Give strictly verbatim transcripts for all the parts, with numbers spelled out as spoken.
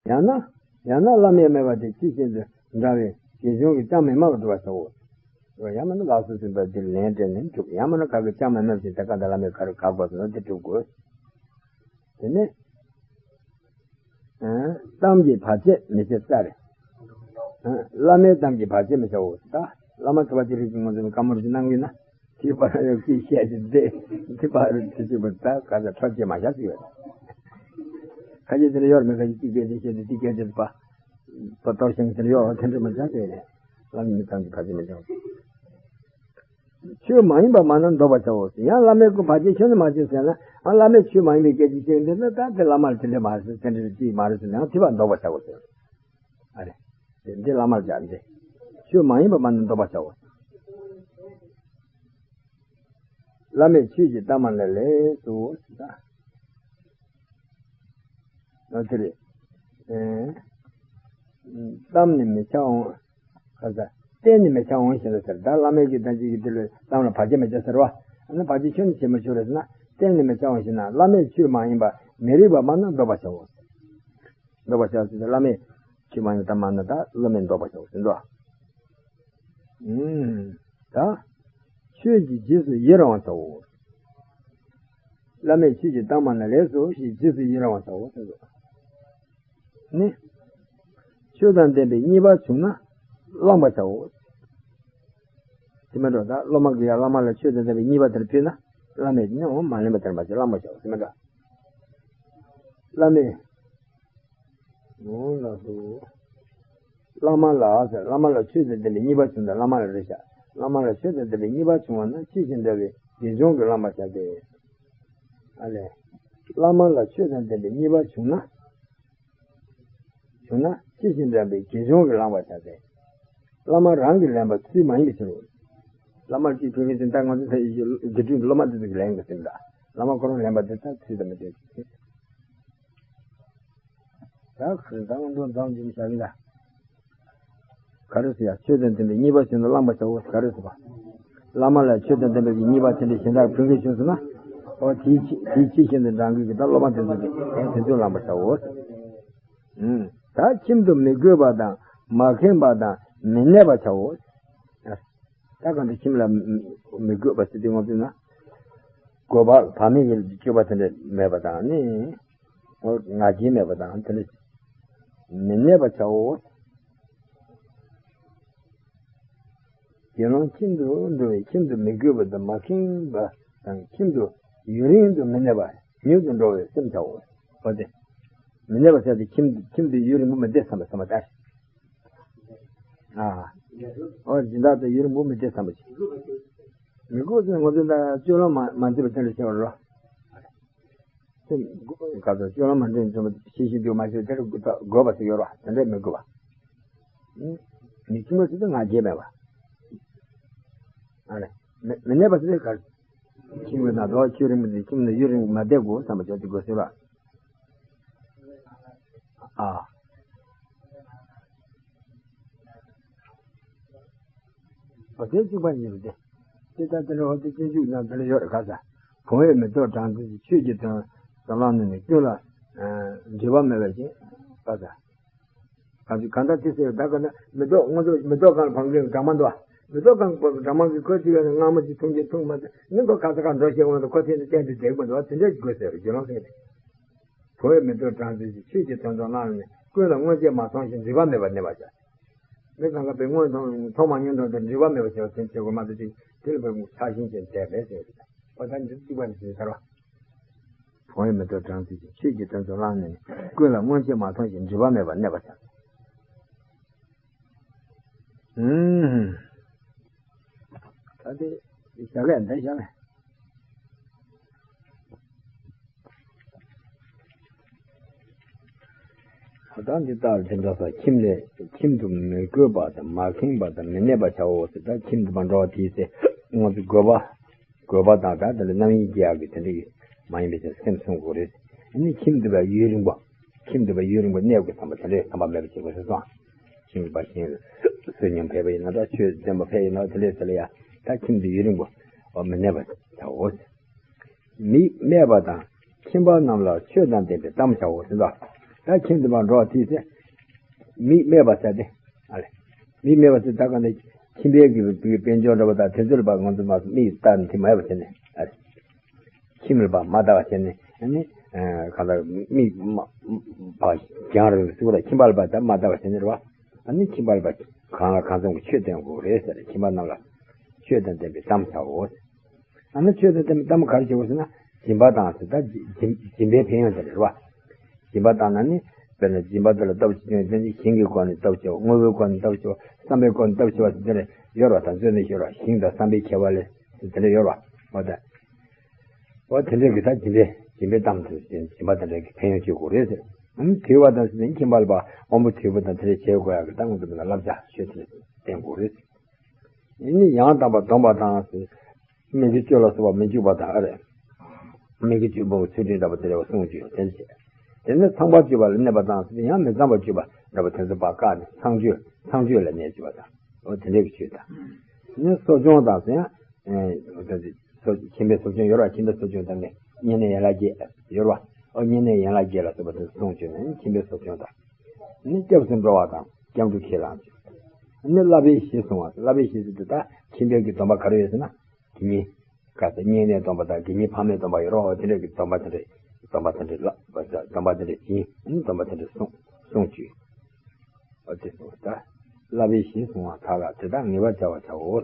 ཡང་ན། ཡང་ན་བླ་མེད་སྨྲས་པ་དེ་ཅི་བཞིན་དུ་འདྲ་བའི་དགེ་སྦྱོང་གིས་ཅང་མི་སྨྲ་བར་སྒྲུབ་པར་བྱའོ། ཡང་མིན་ན་ལགས་སོ་ཟེར་བ་འདིར་ལན་སྤྲད་ནས་འཇུག་ཡང་མིན་ན་ག་གིས་ཅང་མི་སྨྲ་བ་ཅིག་དེ་ག་ད་བླ་མེད་ག་རུ་ག་དགོས་སོ་ན་དེ་སྒྲུབ་དགོས། དེ་ནས། ཨ། གཏམ་གྱི་བར་ཆད་མི་བྱེད་ས་རེད། ཨ། བླ་མའི་གཏམ་གྱི་བར་ཆད་མི་བྱའོ། ད་བླ་མ་ཐུབ་པ་ཅི་རིགས་ཀྱི་ངོ་ཚ་བའི་བཀའ་མོལ་ཅིག་གནང་གི་ན། དེའི་བར་ལ་ཡང་ཅིག་བཤད་ཅིག་བསྡད། དེ་བར་དུ་ཅིག་བར་ད་ག་ཚ་འཕྲོ་སྐྱེལ་མ་བྱ་ཟེར་བས། ཁ་ཆེ་དེ་ལ་ཡོད་མེད་ཁ་ཆེ་ཅིག་སྐད་ཆ་བཤད་དེ་ཅིག་སྐད་ཆ་པ། པ་ཏོག་ཤིང་དེ་ལ་ཡོད་དེ་འདྲ་མ་བྱ་ཟེར་བས། བླ་མའི་གཏམ་གྱི་བར་ཆད་མི་བྱའོ། ཆོས་མ་ཡིན་པ་མ་ན་འདོགས་པར་བྱའོ། ཡང་བླ་མའི་སྐུ་བར་ཆད་ཁྱོན་ནས་མ་བྱེད་ཟེར་ན། ཨ། བླ་མས་ཆོས་མ་ཡིན་པའི་སྐད་ཆ་བཤད་འདི་ན་ད་དེ་བླ་མར་དེ་འདྲ་མ་རེད་ཟེར། དེ་འདྲ་ཅིག་མ་རེད་ཟེར་ན་ཡང་དེ་བར་འདོགས་པར་བྱའོ་ཟེར། ཨ་རེ། དེ་འདི་བླ་མར་བྱ་འདི། ཆོས་མ་ཡིན་པ་མ་ན་འདོགས་པར་བྱའོ། བླ་མས་ཆོས་ཀྱི་གཏམ་མ་ལ་ལས་སོ། ཨ་དེ་རེད། ཨེ། གཏམ་ནི་མི་བྱ་འོང་། ག་ས། གཏམ་ནི་མི་བྱ་འོང་ཞེས་ཟེར། ད་བླ་མས་ཀྱི་ད་ཅིག་གི་དེ་ལ་གཏམ་ལ་བར་ཆད་མི་བྱ་ཟེར་བ། ཨ་ནི་བར་ཆད་ཁྱོན་ནས་བྱེད་མི་ཆོག་རེད་ཟེར་ན། གཏམ་ནི་མི་བྱ་འོང་ཞེ་ན། བླ་མས་ཆོས་མ་ཡིན་པ་མི་རིགས་པ་མ་ན་འདོགས་པར་བྱའོ། འདོགས་པར་བྱའོ་ཟེར་ཏེ་བླ་མས་ཆོས་མ་ཡིན་པ་མ་ན་ད་བླ་མས་འདོགས་པར་བྱའོ་ཟེར་འདུག་ཨུམ། ད། ཆོས་ཀྱི་རྗེས་སུ་ཡི་རང་བར་བྱའོ། བླ་མས་ཆོས་ཀྱི་གཏམ་མ་ན་ལས་སོ་ཞེས་རྗེས་སུ་ཡི་རང་བར་བྱའོ་ཟེར་འདུག་ནི། ཆོས་དང་ལྡན་པའི་མཉེས་པ་བྱུང་ན་བླང་བར་བྱའོ། དེ་མ་གཏོགས་ད་སློབ་མ་གིས་ཡང་བླ་མ་ལ་ཆོས་དང་ལྡན་པའི་མཉེས་པ་དེ་འདྲ་ཕུལ་ན། བླ་མས་ནི་འོ་མ་ལེན་པ་དེ་འདྲ་མ་བྱེད། བླང་བར་བྱའོ་ཟེར་མ་གཏོགས། བླ་མས། འོ་ལགས་སོ། བླ་མ་ལ་ཟེར། བླ་མ་ལ་ཆོས་དང་ལྡན་པའི་མཉེས་པ་བྱུང་ན་བླ་མ་ལ་རེད་ཤག་བླ་མ་ལ་ཆོས་དང་ལྡན་པའི་མཉེས་པ་བྱུང་བ་ན་ཅི་ཞིག་འདྲ་བའི་དགེ་སྦྱོང་གིས་བླང་བར་བྱ་སྟེ། ཨ་ལས། བླ་མ་ལ་ཆོས་དང་ལྡན་པའི་མཉེས་པ་བྱུང་ན། བྱུང་ན་ཅི་ཞིག་འདྲ་བའི་དགེ་སྦྱོང་གིས་བླང་བར་བྱ་སྟེ། བླ་མ་རང་གིས་ལེན་པ་ཚུལ་མ་ཡིན་པའི་ཕྱིར་རོ། བླ་མར་ཅིག་ཕུལ་མཁན་དེ་ད་ང་ཚོ་ད་དགེ་ཕྲུག་སློབ་མ་དེ་ཚོ་གིས་ལེན་དགོས་ཟེར་ད། བླ་མ་ཁོ་རང་ལེན་པ་དེ་ད་ཚུལ་དང་མི་ལྡན་ཟེར། ད་ཁ་ད་ང་ཚོ་འཛོམས་ཀྱི་མི་བྱ་གི་ད། ག་རེ་ཟེར་ཡ། ཆོས་དང་ལྡན་པའི་མཉེས་པ་བྱུང་ན་བླང་བར་བྱའོ། ག་རེ་ཟེར་བ། བླ་མ་ལ་ཆོས་དང་ལྡན་པའི་མཉེས་པ་དེ་འདྲ་གཞན་དག་ཕུལ་མཁན་བྱུང་སོང་ན། ཨོ་དེའི་ཕྱི་དེའི་ཕྱི་བཞིན་དུ་འབྲང་མཁན་གྱི་ད་སློབ་མ་དེ་ཚོ་གིས་ཨེ་དེ་ཚོས་བླང་བར་བྱའོ། ཨུམ། ད་ཁྱིམ་དུ་མི་དགོས་པ་དང་མ་ཁེངས་པ་དང་མི་གནས་པར་བྱའོ། ད་གང་དུ་ཁྱིམ་ལ་མི་དགོས་པ་ཟེར་དུས་ང་ཚོས་ན། དགོས་པ་བག་མེད་ཀྱི་སྤྱོད་པ་དེ་འདྲ་མེད་པ་དང་ནི། ང་རྒྱལ་མེད་པ་དང་དེ་འདྲ་མི་གནས་པར་བྱའོ། དགེ་སློང་ཁྱིམ་དུ་འགྲོ་བའི་ཁྱིམ་དུ་མི་དགོས་པ་དང་མ་ཁེངས་པ་དང་ཁྱིམ་དུ་ཡུན་རིང་དུ་མི་གནས་པ་མྱུར་དུ་འགྲོ་བའི་སེམས་བྱའོ། འོ་དེ། མི་གནས་པ་ཟེར་ཏེ་ཁྱིམ་དུ་ཁྱིམ་དུ་ཡུན་རིང་པོ་མི་བསྡད་བསམ་པ་བསམ་པ་ལྟར། ཨ། ཨོ་སྦྱིན་བདག་དེ་ཡུན་རིང་པོ་མི་བསྡད་བསམ་པ་ཞིག་མི་དགོས་ཟེར་ང་ཚོ་ད་སྤྱོད་ལམ་མ་མ་འཛིན་པ་དེ་འདྲ་བྱེད་པར་རོ། སེམས་ག་ཚོད་སྤྱོད་ལམ་མ་འཛིན་ཙམ་ཤེས་ཤེས་རྒྱུ་མ་ཤེས་དེ་འདྲ་དགོས་པ་ཞིག་ཡོད་རོ། དེ་འདྲ་མི་དགོས་པ། མི་ཁྱིམ་པ་ཞིག་ཏུ་ང་རྒྱལ་མེད་པ། ཨ་ནི། མི་མི་གནས་པ་ཞིག་ག་ཁྱིམ་པའི་ནང་དུ་ཁྱོད་རིང་པོ་དེ་ཁྱིམ་ནས་ཡུན་རིང་མ་བསྡད་དགོས་བསམ་པ་ཅིག་དེ་དགོས་ཟེར་བ། ཨ། འོ་དེ་གཅིག་པ་ཡིན་རུང་དེ། དེ་ལྟར་དེ་འདྲ་འོ་དེ་སྤྱོད་འཇུག་ནང་དེ་འདྲ་ཡོད་རེད་ག་ས། གང་ཡོད་མི་རྟོག་གྲང་འཛིན་གྱི་ཆོས་ཀྱི་དོན་དུ་བླངས་ནས་ནི་ཀུན་ལ་འབྲེལ་བ་མེད་པ་ཞིག་ག་ས། ག་ཚོད་གང་ལྟར་དེ་ཟེར་ད་ག་ན་མེ་ཏོག་ང་ཚོ་མེ་ཏོག་གང་ལ་བང་གི་སྦྲང་མ་འདུག་མེ་ཏོག་གང་སྦྲང་མ་གི་ཁོ་ཅིག་ཡོད་ན་མངར་མོ་ཅིག་འཐུང་གི་འཐུང་མ་ཐུབ་ནི་ཁོ་ག་ས་ག་འགྲོ་ཤེས་འོང་དུ་ཁོ་དེ་ནི་བསྟན་དུ་བསྡད་མི་འདུག་དེ་འདྲ་ཞིག་དགོས་ཟེར་རྒྱུ་ལོང་ཟེར་གི་རེད། གང་ཡོད་མི་རྟོག་གྲང་འཛིན་གྱི་ཆོས་ཀྱི་དོན་དུ་བླངས་ནས་ཀུན་ལ་སྔོན་ཆད་མ་མཐོང་ཞིང་འདྲིས་པ་མེད་པར་གནས་པར་བྱ། མི་གང་ག་པའི་སྔོན་མཐོང་མཐོང་མ་མྱོང་དོན་དུ་འདྲིས་པ་མེད་པར་བྱ་བ་དེ་བྱེད་དགོས་མ་གཏོགས་ཅིག་དེ་ལ་བའི་ཆགས་ཞེན་ཅན་བསྡད་མེད་ཟེར་གི་རེད། ཨོ་ད་འདི་གཅིག་པ་ནི་ཞིག་ཚར་བ། གང་ཡོད་མི་རྟོག་གྲང་འཛིན་གྱི་ཆོས་ཀྱི་དོན་དུ་བླངས་ནས་ཀུན་ལ་སྔོན་ཆད་མ་མཐོང་ཞིང་འདྲིས་པ་མེད་པར་གནས་པར་བྱ། ཨུམ། ད་དེ་བཞག་གས་འདི་བཞག་གས། ད་འདི་ལྟར་དེ་འདྲ་ས་ཁྱིམ་ལས་ཁྱིམ་དུ་མི་དགོས་པ་དང་མ་ཁེངས་པ་དང་མི་གནས་པར་བྱའོ་ཟེར། ད་ཁྱིམ་དུ་མ་འགྲོ་བ་དེའི་ཚེ་ང་ཚོ་དགོས་པ་དགོས་པ་དང་ད་དེ་ལ་རྣམ་གཡེང་སྐྱེ་ཡག་གི་དེ་འདྲ་གི་མ་ཡིན་པའི་ཚེ་སེམས་བསྲུང་དགོས་རེད། ཨ་ནི་ཁྱིམ་དུ་བ་ཡུན་རིང་པོ། ཁྱིམ་དུ་བ་ཡུན་རིང་པོ་གནས་དགོས་བསམ་པ་དེ་འདྲའི་བསམ་པ་མེད་པ་བྱེད་དགོས་ཟེར་སོང་། ཁྱིམ་པ་གཞན་ལ་བསོད་སྙོམས་ཕེབས་པ་ཡིན་ན་འདྲ། ཆོས་འདོན་པ་ཕེབས་ཡིན་ན་དེ་འདྲའི་དེ་ལ་ཡ་ད་ཁྱིམ་དུ་ཡུན་རིང་པོ་མི་གནས་པ་བྱའོ། མིག་སྨད་པ་དང་ཁྱིམ་པ་རྣམས་ལ་ཆོས་དང་ལྡན་པའི་གཏམ་བྱའོ་ཟེར་ལ། ད་ཁྱིམ་དུ་མར་འགྲོ་བ་དེས་ཚེ། མིག་སྨད་པ་ཟེར་ཏེ། ཨ་རེ། མིག་སྨད་པ་ཟེར་ད་ག་ནས་ཁྱིམ་པའི་གི་དཔལ་འབྱོར་འདྲ་པོ་དང་དེ་ཚོར་པ་ང་ཚོ་མ་མིག་ལྟ་ནས་དེ་མ་ཡོད་པ་བྱས་ནས། ཨ་རེ། ཁྱིམ་ལ་པ་མ་ལྟ་བ་བྱས་ནས། ཨ་ནི། གང་ལྟར་མིག་མ་པ་རྒྱང་རིང་སུ་ལ་ཁྱིམ་པ་ལ་པ་ད་མ་ལྟ་བ་བྱས་ནས་རེད་བ། ཨ་ནི་ཁྱིམ་པ་ལ་པ་གང་ལ་གང་འཚམ་གྱི་ཆོས་བསྟན་དགོས་རེད་ཟེར། ཁྱིམ་པ་རྣམས་ལ་ཆོས་དང་ལྡན་པའི་གཏམ་བྱའོ། ཨ་ནི་ཆོས་དང་ལྡན་པའི་གཏམ་ག་རེ་བྱེད་དགོས་ཟེར་ན། སྦྱིན་པ་བཏང་ཟེར་ད་སྦྱིན་སྦྱིན་པའི་ཕན་ཡོན་དེ་རེད་བ། སྦྱིན་པ་བཏང་ན་ནི། དཔེར་ན་སྦྱིན་པ་དེ་ལ་སྟོབས་ཆེ་ཆུང་དེ་ནི་ཞིང་གི་སྒོ་ནས་སྟོབས་ཆེ་བ། དངོས་པོའི་སྒོ་ནས་སྟོབས་ཆེ་བ། བསམ་པའི་སྒོ་ནས་སྟོབས་ཆེ་བ་ཟེར་དེ་འདྲ་ཡོད་རེད་བ། ད་མཛོད་ནས་ཤོར་བ་ཞིང་དང་བསམ་པའི་ཁྱད་པར་ལས་ཟེར་དེ་འདྲ་ཡོད་རེད་བ། འོ་ད། འོ་དེ་འདྲའི་གི་ད་སྦྱིན་པའི་སྦྱིན་པའི་གཏམ་དེ་སྦྱིན་པ་དེ་འདྲའི་གི་ཕན་ཡོན་ཅིག་དགོས་རེད་ཟེར། ཨང་དུལ་བ་དང་ཟེར་ནས་ཁྱིམ་པ་ལ་པ་དབང་པོ་དུལ་བ་དང་དེ་འདྲའི་བྱེད་དགོས་ཡག་གི་ད་ང་ཚོ་མི་ལ་བསླབ་བྱ་ཆོས་དེ་བསྟན་དགོས་རེད། ཡིན་ནི་ཡང་དག་པར་སྡོམ་པ་དང་ཟེར། སྨན་གྱི་སྤྱོད་ལ་སོགས་པ་མི་འཇུག་པ་དང་ཨ་རེ། སྨན་གྱི་སྤྱོད་པོ་ཚུལ་ཁྲིམས་འདྲ་པོ་དེ་འདྲ་བ་སྲུང་བཅུག་དེ་འདྲ་བྱས། དེ་ནས་ཚངས་པར་སྤྱོད་པ་ལ་གནས་པ་དང་ཟེར་ཡང་མི་ཚངས་པར་སྤྱོད་པ་འདྲ་པོ་དེ་ཚོ་ཕར་བཀག་ནས་ཚངས་སྤྱོད་ཚངས་སྤྱོད་ལ་གནས་བཅུག་པ་དང་། འོ་དེ་འདྲའི་གི་ཆོས་དང་། དེ་ནས་གསོ་སྦྱོང་དང་ཟེར་ཡང་། ཨེ། ཁྱིམ་པའི་གསོ་སྦྱོང་ཡོད་ར། ཁྱིམ་པའི་གསོ་སྦྱོང་དང་ནི་བསྙེན་གནས་ཡན་ལག་བརྒྱད་ཡོད་ར། འོ་བསྙེན་གནས་ཡན་ལག་བརྒྱད་ལ་སོགས་པ་དེ་སྲུང་བཅུག་ནས་ཁྱིམ་པའི་གསོ་སྦྱོང་དང་། ནི་སྐྱབས་སུ་འགྲོ་བ་དང་སྐྱབས་འགྲོ་ཁས་བླངས་བཅུག་ནི་བསླབ་པའི་གཞི་བཟུང་བ། བསླབ་པའི་གཞི་ཟེར་དུས་ད་ཁྱིམ་པའི་གི་སྡོམ་པ་ག་རེ་ཡོད་ཟེར་ན། དེ་ཉིད། ག་ཚད་བསྙེན་གནས་སྡོམ་པ་དང་དགེ་བསྙེན་ཕ་མའི་སྡོམ་པ་ཡོད་ར། འོ་དེ་འདྲ་གི་སྡོམ་པ་དེ་འདྲ། སྡོམ་པ་དེ་འདྲ་ལ། སྡོམ་པ་དེ་འདྲ་སྦྱིན། སྡོམ་པ་དེ་འདྲ་སྲུང་སྲུང་བཅུག་འོ་དེ་སོང་ད། བསླབ་པའི་གཞི་བཟུང་བ་དག་ལ་དེ་དག་ངེས་པར་བྱ་བར་བྱའོ།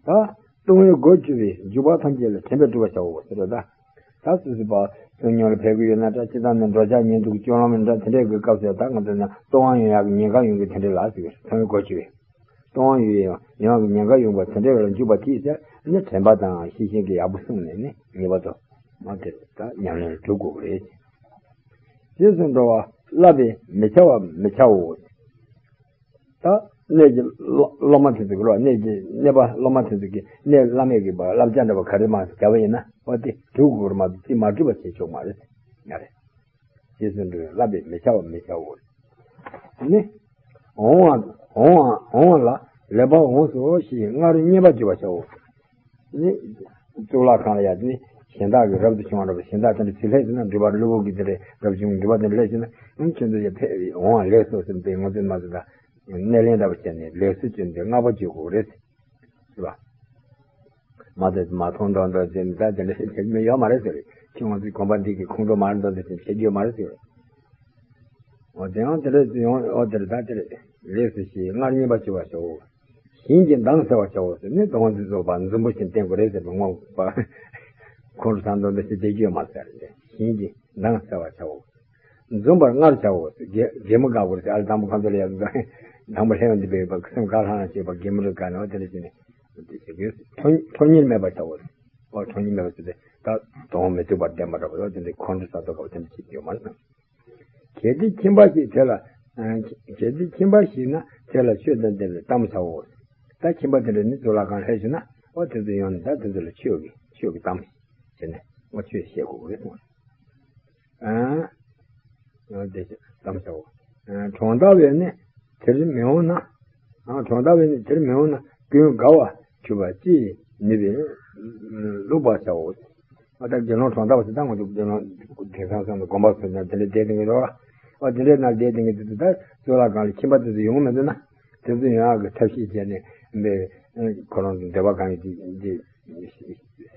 ད། ལྟུང་བའི་སྒོ་བཅུ་པའི་འཇུག་པ་ཐམས་ཅད་ལ་དྲན་པས་སྒྲུབ་པར་བྱའོ་ཟེར་བ་ད། ད་སོ་སོའི་བ། བསོད་སྙོམས་ལ་ཕེབས་ཀྱི་ཡོད་ན་འདྲ། སྤྱིར་བཏང་ནས་འགྲོ་འཆག་ཉལ་འདུག་སྤྱོད་ལམ་ལ་འདྲ། དེ་འདྲའི་གི་སྐབས་སུ་ད་ང་ཚོ་ན་ལྟུང་བ་ཡོང་ཡག་གི་ཉེན་ཁ་ཡོང་གི་དེ་འདྲའི་ལ་ཟེར་བའི་ལྟུང་བའི་སྒོ་བཅུ་པའི། ལྟུང་བ་ཡོང་ཡག་གི་ཉེན་ཁ་ཡོང་བ་དེ་འདྲའི་ལ་འཇུག་པ་དེས་ཟེར་ནི་དྲན་པ་དང་ཤེས་བཞིན་གྱིས་ཡག་པོ་བསྲུངས་ནས་ནི་ངེས་པར་དུ། མ་དེ་ད་ཉམས་ལེན་སྒྲུབ་དགོས་ཀྱི་རེད། རྗེས་སུ་འགྲོ་བ་བསླབ་པས་མི་བྱ་བ་མི་བྱའོ། ད་གནས་ཀྱི་སློབ་སློབ་མ་དེ་ཚོ་གི་རོ། གནས་ཀྱི་གནས་པ་སློབ་མ་དེ་ཚོ་གི་གནས་བླ་མེད་ཀྱི་བསླབ་བྱ་འདྲ་བ་ག་རེ་མ་བྱ་བ་ཡིན་ན་འོ་དེ་སྒྲུབ་དགོས་རེད་མ་གཏོགས་དེ་མ་སྒྲུབ་པ་བྱེད་ཆོག་མ་རེད། ཡ་རེད། རྗེས་སུ་འགྲོ་བས་བསླབ་པས་མི་བྱ་བ་མི་བྱའོ། ནི། འོང་བ་འོང་བ་འོང་བ་ལ་ལེགས་པར་འོངས་སོ་ཞེས་སྔར་བསྙེན་པར་གྱུར་པར་བྱའོ། ནི། གཙུག་ལག་ཁང་ལ་ཡ་ནི་གཞན་དག་གིས་རབ་ཏུ་བྱུང་བ་འདྲ་པོ། གཞན་དག་དེ་འདྲ་ཚུར་སླེབས་ཟིན་ན་འགྲུལ་པ་གློ་བུར་གྱི་དེ་འདྲ་རབ་བྱུང་གི་འགྲུལ་པ་དེ་འདྲ་སླེབས་ཟིན་ན་ཨང་ཁྱོད་ཚོ་ཡ་ཕེབས་འོང་བ་ལེགས་སོ་ཟེར་ཏེ་ང་ཚོས་མ་ཟེར་ད། སྣེ་ལེན་འདྲ་པོ་བྱས་ནས་ལེགས་སོ་བྱས་ཏེ་བསྔགས་པ་བརྗོད་དགོས་རེད། རེད་པ། མ་དེ་མ་མཐོང་མཐོང་མཐོང་ཟེར་ནས་ད་དེ་འདྲ་བྱེད་མི་ཡོད་མ་རེད་ཟེར། ཁྱོད་ང་ཚོའི་དགོན་པ་འདི་གི་ཁོང་ཁྲོ་མ་རེད་འདུག་ཟེར་བྱེད་རྒྱུ་ཡོད་མ་རེད་ཟེར། འོ་དེ་ཡང་དེ་རེད་ཡོང་འོ་དེ་རེད་ད་དེ་རེད། ལེགས་སོ་ཞེས་སྔར་བསྙེན་པར་གྱུར་པར་བྱའོ། བཞིན་གྱིས་མདངས་གསལ་བར་བྱའོ་ཟེར་ནས་སྡོང་བོ་འདི་ཚོ་བ་འཛུམ་པོ་བཞིན་བསྟན་དགོས་རེད་ཟེར་བའི་དངོས་པ། ཁོང་ཁྲོ་ཟ་འདུག་འདི་ཞིག་བསྡད་རྒྱུ་ཡོད་མ་རེད་ཟེར་རེད། བཞིན་གྱིས་མདངས་གསལ་བར་བྱའོ། འཛུམ་པར་སྔར་བྱའོ་ཟེར། གད་གད་མོ་བགད་དགོས་རེད་ཟེར། ཨ་ལ་དང་པོ་ཁོང་ཚོ་ལ་ཡ་དང་པོ་སླེབས་ཡོང་དུས་པའི་བ་སེམས་དགའ་ལྷང་ལྷང་བྱེད་པ་གད་མོ་རེ་བགད་ནས་འོ་དེ་འདྲ་བྱས་ནས་འདི་བྱེད་དགོས། ཁྲོ་ཁྲོ་གཉེར་མེད་པར་བྱའོ་ཟེར། འོ་ཁྲོ་གཉེར་མེད་པར་བྱས་ཏེ་ད་དོན་མི་ཐུབ་པར་བསྟན་པ་འདྲ་པོ་འོ་དེ་འདྲ་ཁོང་ཁྲོ་ཟ་འདུག་ག་འོ་དེ་འདྲ་བྱེད་ཀྱི་ཡོད་མ་རེད་དམ། གལ་ཏེ་ཁྱིམ་པ་ཞིག་དེ་ལ། གལ་ཏེ་ཁྱིམ་པ་ཞིག་ན་དེ་ལ་ཆོས་དང་ལྡན་པའི་གཏམ་བྱའོ། ད་ཁྱིམ་པ་དེ་འདྲ་ནི་གཙུག་ལག་ཁང་སླེབས་ཤིག་ན་འོ་དེ་ཚོ་ཡོང་ནས་ད་དེ་ཚོ་ལ་ཆོས་ཀྱི་ཆོས་ཀྱི་གཏམ་བྱས་ནས་འོ་ཆོས་བཤད་དགོས་ཀྱི་རེད་གསུངས། ཨ་དེ་གཏམ་བྱའོ། གྲོང་རྡལ་བས་ནི་དེར་མི་འོང་ན། གྲོང་རྡལ་བས་ནི་དེར་མི་འོང་ན་ཀུན་དགའ་བར་གྱུར་པ་ཅིས་ནུས་པས་བླུག་པར་བྱའོ། ཨ་ད་དགེ་སློང་གྲོང་རྡལ་བ་ཟེར་ད་ང་ཚོ་དགེ་སློང་དེང་སང་སང་དུ་དགོན་པ་ཚོ་ནས་དེ་འདྲ་བསྡད་དེ་གི་རོ། ཨ་དེ་འདྲའི་ནང་བསྡད་དེ་གི་དེ་ཚོ་ད་གཙུག་ལག་ཁང་ལ་ཁྱིམ་པ་དེ་ཚོ་ཡོང་མི་འདུག་ན། དེ་ཚོ་ཡོང་ཡག་གི་ཐབས་ཤེས་བྱས་ནས་འབད། ཁོ་རང་ཚོ་འདོད་པ་གང་ཡོད་དེ་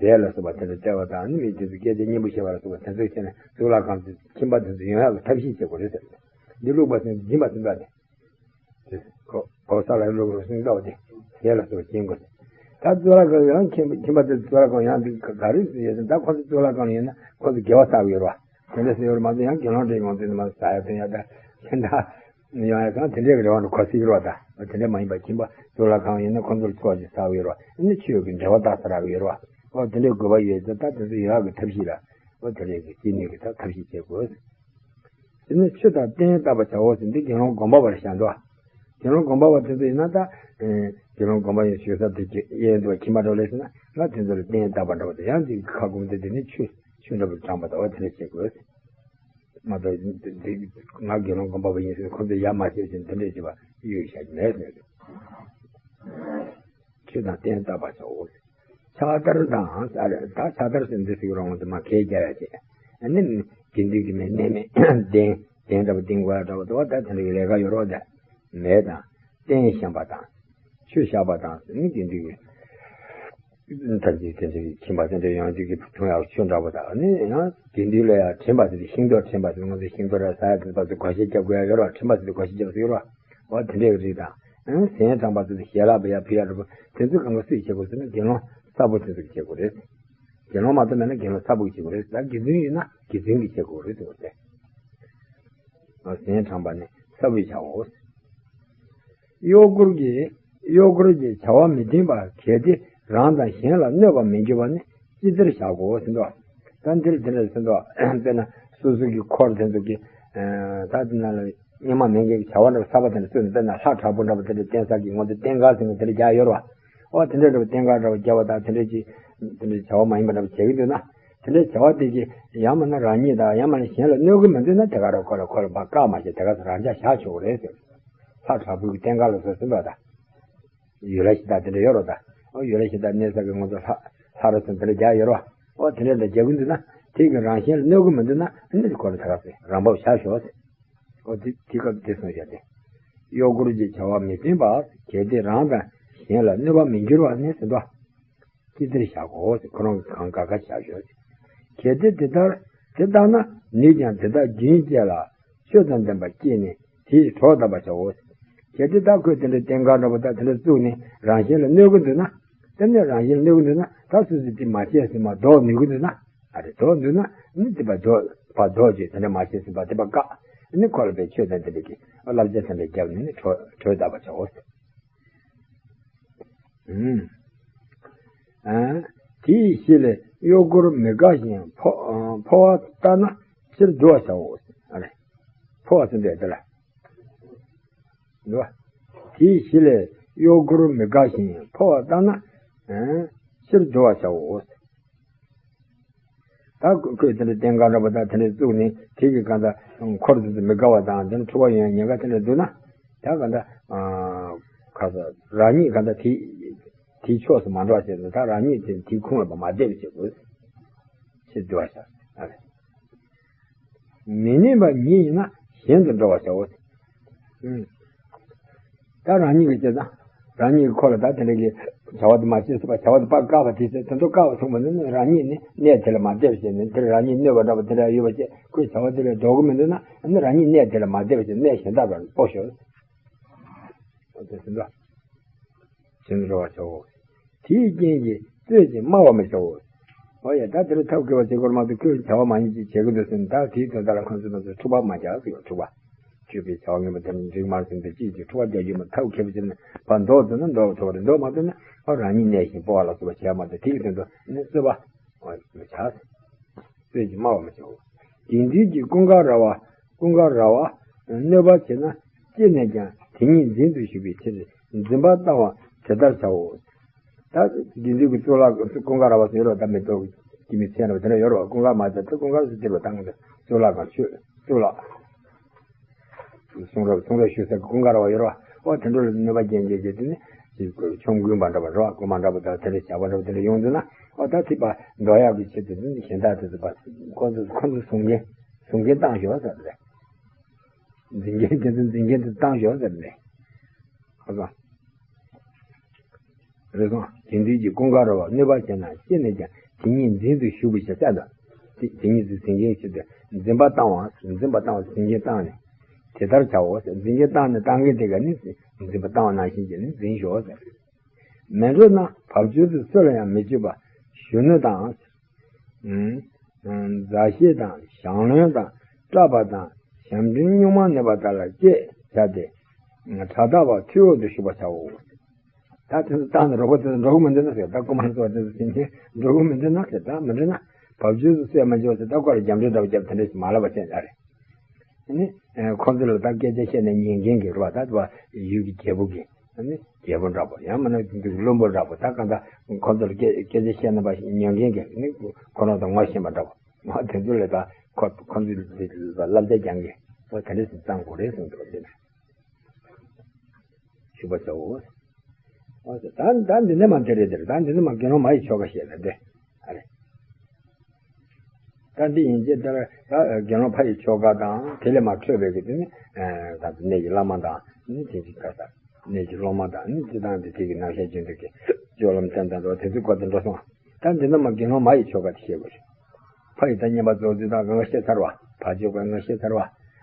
དེ་ཟས་ལ་སོགས་པ་དེ་འདྲ་སྟེར་བ་དང་ནི་མི་དེ་ཚོ་སྐད་ཆ་སྙན་པོ་བཤད་པ་ལ་སོགས་པ་དེ་ཚོ་བྱས་ནས་གཙུག་ལག་ཁང་དུ་ཁྱིམ་པ་དེ་ཚོ་ཡོང་ཡག་གི་ཐབས་ཤེས་བྱེད་དགོས་རེད་ཟེར། འདི་བླུག་པ་ཟེར་སྦྱིན་པ་ཟེར་འདྲ་དེ། གོ་གོ་ས་ལ་བླུག་རོགས་ཟེར་འདྲ་བ་དེ་ཟས་ལ་སོགས་པ་སྦྱིན་དགོས་ཟེར། ད་གཙུག་ལག་ཁང་ཡང་ཁྱིམ་ཁྱིམ་པ་དེ་གཙུག་ལག་ཁང་ཡང་འདི་ག་རེ་ཟེར་ཡོད་ཟེར། ད་ཁོ་ཚོ་གཙུག་ལག་ཁང་ཡིན་ན་ཁོ་ཚོ་དགེ་བ་བསགས་ཡོད་རེད་བ། དེ་འདྲ་ཟེར་ཡོད་རེད་མ་གཏོགས་ཡང་དགེ་སློང་འདྲ་ཡོང་དུས་ནི་མ་ཟ་ཡ་འཐུང་ཡ་ད་ཁྱེད་འདྲ། ཡོང་ཡ་ཚང་དེ་འདྲའི་གི་རེ་བ་ནི་གོ་སྲིད་རོ། ད་དེ་འདྲ་མ་ཡིན་པ་ཁྱིམ་པ་གཙུག་ལག་ཁང་ཡིན་ན་ཁོ་ཚོར་འཚོ་བ་ཅིག་ཟ་གི་ཡོད་རོ། ཨ་ནི་ཆོས་ཀྱི་འབྲེལ་བ་བཏགས་ས་རག་གི་ཡོད་རོ། ཨོ་དེ་འདྲའི་དགོས་པ་ཡོད་ཚེ་ད་དེ་ཚོ་ཡོང་ཡག་གི་ཐབས་ཤེས་ལ་ཨོ་དེ་འདྲའི་གི་སྐྱིད་གནས་ཀྱི་ད་ཐབས་ཤེས་བྱེད་དགོས། དེ་ནས་ཆུ་དང་སྟན་བཏབ་པར་བྱའོ་ཟེར་འདི་དགེ་སློང་སྒོམ་པ་བར་བཞག་འདུག་དགེ་སློང་སྒོམ་པ་བ་དེ་ཚོ་ཡིན་ན་ད་དགེ་སློང་སྒོམ་པ་ཡིན་ཞུ་ས་དེ་གི་གཡས་འདུག་ཁྱིམ་པ་འགྲོ་ལེ་ཟེར་ན་ང་དེ་ཚོ་ལ་སྟན་བཏབ་པ་འདྲ་བ་དེ་ཡང་དེ་ཁ་སྒོམ་དེ་དེ་ནི་ཆུ་ཆུ་འདྲ་པོ་དྲངས་པ་དང་ཨོ་དེ་འདྲ་བྱེད་དགོས། མ་གཏོགས་འདི་ང་དགེ་སློང་སྒོམ་པ་བ་ཡིན་ཟེར་ཁོ་ཚོས་ཡ་མ་བྱས་ཟེར་འདི་འདྲས་བྱས་པ་གཡུག་བཞག་གི་མེད་ཟེར། ཆོས་དང་རྟེན་བཏབ་པར་བྱའོ། ཕྱག་དར་དང་ས་རེ་ད་ཕྱག་དར་ཟེར་འདི་ཟེར་རོང་དུ་མ་གས་རྒྱ་ཡ་བྱས། ཨ་ནི་དགེ་འདུན་གྱི་མེ་གནས་མེད་གདན་ གདན་འདྲ་པོ་བཏིང་དགོས་ཡ་འདྲ་པོ་འདུག་བ། ད་དེ་འདྲ་གི་ལས་ཀ་ཡོད་རོགས་དེ་མེད་དང་། རྟེན་བཤམས་པ་དང་། ཆུ་བཤམས་པ་དང་ཟེར་ནི་དེ་འདྲ་གི། ད་ཅི་དེ་འདྲ་གི་ཁྱིམ་པ་དེ་འདྲ་ཡོང་དུས་ཀྱི་བུ་ཐུང་ཡག་ཆུ་འདྲ་པོ་དང་ནི་ཡང་དེ་འདྲ་ལ་ཡང་དྲན་པ་དེ་ཤིང་ཏོག་དྲན་པ་དེ་ང་ཚོ་ཤིང་ཏོག་ར་ཟ་ཡ་དེ་ཚོ་བགོ་བཤའ་རྒྱབ་དགོས་ཡ་ཡོད་རོགས། དྲན་པ་དེ་བགོ་བཤའ་རྒྱབ་ཟེར་རོགས། འོ་དེ་འདྲ་གི་རིགས་དང་། ཨང་། ཟན་དྲངས་པ་ཚོ་ཞལ་ལག་པ་ཡ་ཕུལ་ཡ་འདྲ་པོ་དེ་ཚོ་གང་ག་སུས་བྱེད་དགོས་ཟེར་ན་དགེ་སློང་གསར་པ་དེ་ཚོ་གིས་བྱེད་དགོས་རེད། དགེ་སློང་མ་གཏོགས་མེད་ན་དགེ་སློང་གསར་པ་གིས་བྱེད་དགོས་རེད། ད་དགེ་འདུན་ཡིན་ན་དགེ་འདུན་གྱིས་བྱེད་དགོས་རེད་ཟེར་བ་རེད། ཨ། ཟན་དྲངས་པ་ནི་གསར་པས་བྱའོ། གཡོག་འཁོར་གྱི་གཡོག་འཁོར་གྱི་བྱ་བ་མི་བསྟན་པ་གལ་ཏེ་རང་དང་གཞན་ལ་གནོད་པ་མི་འགྱུར་བ་ནི་ཅི་བདེར་བཞག་གོ་ཟེར་འདུག་ད་འདིར་དེ་འདྲ་ཟེར་འདུག་དཔེར་ན་སོ་སོ་གི་འཁོར་དེ་ཚོ་གི། ཨ། ད་དེ་ན་ལ། སྔོན་མ་མེད་མཁན་གྱི་བྱ་བ་འདྲ་པོ་གསར་པ་དེ་འདྲ་བཙུགས་ནས། དཔེར་ན་ལྷ་དྲག་པོ་འདྲ་པོ་དེ་འདྲ་བསྟེན་ས་གི་ངོ་ཚ་རྟེན་ཁ་ཟེར་ནས་དེ་འདྲ་རྒྱག་ཡོད་རེད་པ། ཨོ་དེ་འདྲ་འདྲ་པོ་རྟེན་ཁ་འདྲ་པོ་རྒྱག་པ་དང་དེ་འདྲ་ཅིག་དེ་འདྲ་བྱ་བ་མ་ཡིན་པ་འདྲ་པོ་བྱེད་ཀྱི་འདུག་ན། དེ་འདྲའི་བྱ་བ་དེ་གིས་ཡང་མིན་ན་རང་ཉིད་དང་ཡང་མིན་ན་གཞན་ལ་གནོད་ཀྱི་མི་འདུག་ན། དེ་ག་རང་ཁོ་ལ་ཁོ་ལ་ཕར་བཀག་མ་བྱེད། དེ་ག་ཚོ་རང་འཇགས་བཞག་ཆོག་གི་རེད་ཟེར། ལྷ་དྲག་པོའི་རྟེན་ཁ་ལ་སོགས་ཟིན་པ་དང་། ཡུལ་ལྷ་གཞི་བདག་དེ་འདྲ་ཡོད་རེད་པ། ཨོ་ཡུལ་ལྷ་གཞི་བདག་གནས་ས་གི་ངོ་ཚ་ལྷ་ལྷ་རུ་སོགས་དེ་འདྲ་རྒྱག་ཡོད་རེད་པ། ཨོ་དེ་འདྲ་འདྲ་རྒྱག་གི་འདུག་ན། དེ་གིས་རང་གཞན་ལ་གནོད་ཀྱི་མི་འདུག་ན། ཨ་ནི་ཁོ་ལ་དེ་ག་ཚོ་རང་བབས་བཞག་ཆོག་ཟེར། ཨོ་དེ་དེ་སྐབས་དེ་གསུངས་བཞག་སྟེ། གཡོག་འཁོར་གྱི་བྱ་བ་མི་བསྟན་པ་གལ་ཏེ་རང་དང་གཞན་ལ་གནོད་པ་མི་འགྱུར་བ་ནི་ཟེར་འདུག་ཅི་བདེར་བཞག་གོ་ཟེར། ཁོ་རང་གིས་གང་དགའ་དགའ་བཞག་ཤོག་ཟེར། གལ་ཏེ་དེ་ལྟར་དེ་ལྟར་ན་ནུས་ཀྱང་དེ་དག་རྒྱུན་བཅད་ལ་ཆོས་དང་ལྡན་པ་སྐྱེས་ནས་དེའི་གྲོགས་བསྡམ་པར་བྱའོ་ཟེར། གལ་ཏེ་ད་ཁོས་དེ་འདྲ་རྟེན་ཁ་འདྲ་པོ་ད་དེ་འདྲ་བཙུགས་ནས་རང་གཞན་ལ་གནོད་ཀྱི་འདུག་ན། དེ་ནས་རང་གཞན་ལ་གནོད་ཀྱི་འདུག་ན། ད་སོ་སོས་དེ་མ་བྱས་ཟིན་པ་ལྡོག་ནུས་ཀྱི་འདུག་ན། ཨ་རེ་ལྡོག་འདུག་ན་ནི་དེ་ཕར་ལྡོག་ཕར་ལྡོག་བྱས། དེ་འདྲ་མ་བྱས་ཟིན་པ་དེ་ཕར་བཀག་ནི་ཁོ་ལ་ཕར་ཆོས་དང་ལྡན་པའི་གི་བསླབ་བྱ་དེ་འདྲ་བརྒྱབ་ནས་ནི་གྲོགས་གྲོགས་བསྡམ་པར་བྱའོ་ཟེར། ཨུམ། ཨ། དེ་ཡི་གཞི་ལས་གཡོག་འཁོར་མི་དགའ་ཞིང་འཕོ་ཨ་འཕོ་བ་ལྟར་ན་ཕྱིར་བསྡུ་བར་བྱའོ། ཨ་རེ། འཕོ་བ་ཟེར་དུས་དེ་ལ། འདུག་པ། དེ་ཡི་གཞི་ལས་གཡོག་འཁོར་མི་དགའ་ཞིང་འཕོ་བ་ལྟར་ན། ཨ། ཕྱིར་བསྡུ་བར་བྱའོ། ད་ཁོས་དེ་འདྲ་རྟེན་ཁ་འདྲ་པོ་དང་དེ་འདྲ་བཙུགས་ནས་དེ་གི་གང་ལྟར་འཁོར་དེ་ཚོ་མི་དགའ་བ་དང་དེ་འདྲ་འཁྲུག་པ་ཡོང་ཉེན་ཁ་དེ་འདྲ་འདུག་ན། ད་གང་ལྟར། ཨ། ཁ་ས་རང་ཉིད་གང་ལྟར་དེ་དེའི་ཕྱོགས་སུ་མ་འགྲོ་བ་བྱས་ནས། ད་རང་ཉིད་དེ་དེའི་ཁོངས་ལ་མ་བསྡད་པ་བྱེད་དགོས། ཕྱིར་བསྡུ་བར་བྱ། ཨ་རེ། མི་གནས་པ་ཉིད་ཡིན་ན་གཞན་དུ་འགྲོ་བར་བྱའོ། ཨུམ། ད་རང་ཉིད་ཀྱིས་བྱས་ཙང་། རང་ཉིད་ཀྱིས་ཁོ་ལ་ད་དེ་འདྲ་གི་བྱ་བ་དེ་མ་བྱེད་ཟེར་བ། བྱ་བ་དེ་ཕར་བཀག་པ་དེ་ཚེ་དེ་ཚོ་བཀག་པ་སོང་བ་ནི་རང་ཉིད་ནི་གནས་དེ་ལ་མ་བསྡད་པ་བྱས་ནས། དེར་རང་ཉིད་གནོད་པ་འདྲ་པོ་དེ་འདྲ་ཡོད་པ་བྱས། ཁོས་བྱ་བ་དེ་ལས་ལྡོག་གི་མི་འདུག་ན། ཨ་ནི་རང་ཉིད་གནས་དེ་ལ་མ་བསྡད་པ་བྱས། གནས་གཞན་དག་ལ་སྤོ་ཤོག། འོ་དེ་ཟེར་འདུག་ཅན་རོ་བ་བྱའོ། དེའི་རྐྱེན་གྱིས་རྩོད་ཅིང་སྨྲ་བར་མི་བྱའོ། འོ་ཡ། ད་དེར་ཐབས་སྐྱོ་བ་བྱེད་དགོས་མ་གཏོགས། ཁོས་བྱ་བ་མ་ཡིན་ཅིག་བྱེད་ཀྱི་འདུག་ཟེར་ནས། ད་དེའི་དོན་དག་ལ་ཁོང་ཚོས་ང་ཚོས་འཁྲུག་པ་མ་རྒྱག་ཟེར་བ། འཁྲུག་པ། སྤྱོད་པའི་བྱ་བ་ངན་པ་དེ་འདྲ་འགྲིག་མ་རེད་ཟེར་ནས། ཅིག་ཅིག་འཁྲུག་པ་རྒྱག་རྒྱུ་མ། ཐབས་མཁས་པོ་བྱས་ནས་ཕར་ལྡོག་ཐུབ་ན་ལྡོག་ཐུབ་པ་རེད། ལྡོག་མ་ཐུབ་ན་ཨ་རང་ཉིད་གནས་ཤིང་སྤོ་བ་ལ་སོགས་པ་བྱས་མ་གཏོགས། དེ་གི་དོན་དུ་ནི་རྩོད་པ་མི་བྱ། རྩོད་ཅིང་སྨྲ་བར་མི་བྱའོ། དགེ་འདུན་གྱི་ཀུན་དགའ་ར་བ། ཀུན་དགའ་ར་བ། གནོད་པ་བྱེད་ན་སྐྱེས་ནས་ཀྱང་དེ་ཉིད་འཛིན་དུ་གཞུག་པའི་ཕྱིར་འཛིན་པ་བཏང་བ་དེ་ལྟར་བྱའོ། ད་དགེ་འདུན་གྱི་གཙུག་ལག་ཀུན་དགའ་ར་བ་ཟེར་རོ། ད་མེ་ཏོག་གི་མི་ཚེ་འདྲ་བ་དེ་འདྲ་ཡོད་རོ། ཀུན་དགའ་མ་ཚད་དེ་ཀུན་དགའ་ཟེར་དེ་བ་བཏང་གི་གཙུག་ལག་ཁང་ཆོས་གཙུག་ལག་གསུང་རབ་གསུང་རབ་ཞུ་ས་ཀུན་དགའ་ར་བ་ཡོད་རོ། ཨོ་དེ་འདྲ་ལ་གནོད་པ་སྐྱེལ་མཁན་གྱི་དེ་ནི་ཅིག་ཆོམ་རྐུན་པ་འདྲ་བ་རོ། རྐུན་མ་འདྲ་བ་དང་དེ་འདྲ་ཇག་པ་འདྲ་བ་དེ་འདྲ་ཡོང་དུས་ན། ཨོ་ད་ཐིགས་པ་འདོར་ཡག་གི་ཆེད་དུ་ནི་གཞན་དག་དེ་ཚོ་ཕར་ཁོ་ཚོ་ཁོ་ཚོ་ཟུང་འགན་ཟུང་འགན་བཏང་ཤོག་ཟེར་རེད། འཛིན་འགན་དེ་ཚོ་འཛིན་འགན་དེ་བཏང་ཤོག་ཟེར་རེད། ཁོ་ཚོ། རེ་ཟུང་། དགེ་འདུན་གྱི་ཀུན་དགའ་ར་བ། གནོད་པ་བྱས་ན་སྐྱེས་ནས་ཀྱང་དེ་ཉིད་འཛིན་དུ་གཞུག་པའི་ཕྱིར་ཟེར་དང་། དེ་དེ་ཉིད་དུ་འཛིན་མཁན་ཞིག་ཏུ་འཛིན་པ་བཏང་བ། འཛིན་པ་བཏང་བ་འཛིན་མཁན་བཏང་ནས། དེ་ལྟར་བྱའོ་ཟེར། འཛིན་མཁན་བཏང་ནས་བཏང་མཁན་དེ་ག་ནི་འཛིན་པ་བཏང་བ་ནང་བཞིན་གྱིས་ནི་འཛིན་ཤོག་ཟེར། མི་འགྲོ་ན་བབ་ཅོལ་དུ་སུ་ལ་ཡང་མི་སྤྱོད་པ། གཞོན་ནུ་དང་། ཨུམ། མཛའ་བཤེས་དང་ཞང་བློན་དང་གྲྭ་པ་དང་ཞབས་འདྲེན་སྨྱུག་མ་གནོད་པ་དག་ལ་བཅས་བྱ་སྟེ། གྲྭ་དག་པ་ཐུའི་འོག་ཏུ་བཞུགས་པར་བྱའོ། ད་དེ་ཚོ་བཏང་ནས་རོགས་པ་དེ་ཚོ་འགྲོ་གི་མི་འདུག་ན་ཟེར། ད་རྐུན་མ་ཚོ་དེ་ཚོ་ཟིན་ཆེན་འགྲོ་གི་མི་འདུག་ན་ཟེར། ད་མི་འགྲོ་ན་བབ་ཅོལ་དུ་སུ་ཡང་མ་འཇོག་ཟེར། ད་ཁོ་ལ་རྒྱབ་འདྲེ་འདྲ་བོ་རྒྱབ་དེ་འདྲ་ཞིག་མ་ལབ་པ་བྱས་ན་རེད། ནི། ཁོ་ཚོ་ལ་ད་སྐད་ཆ་བཤད་ན་ཉན་མཁན་གྱི་རེད་པ། ད་ཡུལ་གྱི་རྒྱལ་པོ་གི། ནི་རྒྱལ་པོ་འདྲ་པོ། ཡང་མིན་ན་བློན་པོ་འདྲ་པོ། ད་གང་ལྟར་ཁོ་ཚོ་ལ་སྐད་སྐད་ཆ་བཤད་ན་པ་ཉན་མཁན་གྱི་ནི་ཁོ་རང་དང་ངོ་ཤེས་པ་འདྲ་པོ། ང་དེ་ཚོ་ལ་ད་ཁོ་ཁོ་ཚོ་ལ་བསླབ་བྱ་སྦྱང་གི། ཨོ་དེ་འདྲ་ཞིག་བཏང་དགོས་རེད་གསུངས་འདུག་དེ་ནས་ཞུ་བ་བྱའོ། ཨོ་ད་ད་འདི་ནས་མ་དེ་རེད། དེ་རེད། ད་འདི་ནས་མ་དགེ་སློང་མ་ཡི་ཆོ་ག་བཤད་ན་དེ་ཨ་རེད། ད་འདི་ཡིན་ཅེས་ལྟར་ད་དགེ་སློང་ཕ་ཡི་ཆོ་ག་དང་དེ་ལས་མར་འཕྲོས་པའི་གི་དེ་ནི་ད་གནས་ཀྱི་བླ་མ་དང་ནི་དེ་ཅིག་ད་ལྟ་གནས་ཀྱི་སློབ་མ་དང་ནི་སྤྱི་བཏང་དེ་དེ་གི་རྣམ་གཞག་རྒྱུན་དུ་གི་སྤྱོད་ལམ་བསྟན་དང་འགྲོ་དེ་ཚོའི་སྐོར་དུ་འགྲོ་སོང་། ད་འདི་ནི་མ་དགེ་སློང་མ་ཡི་ཆོ་ག་དེ་བཤད་དགོས་རེད། ཕ་ཡི་ད་བསྙེན་པར་རྫོགས་ཚུལ་དང་གང་ག་བཤད་ཚར་བ། ཕ་ཆོ་ག་གང་ག་བཤད་ཚར་བ།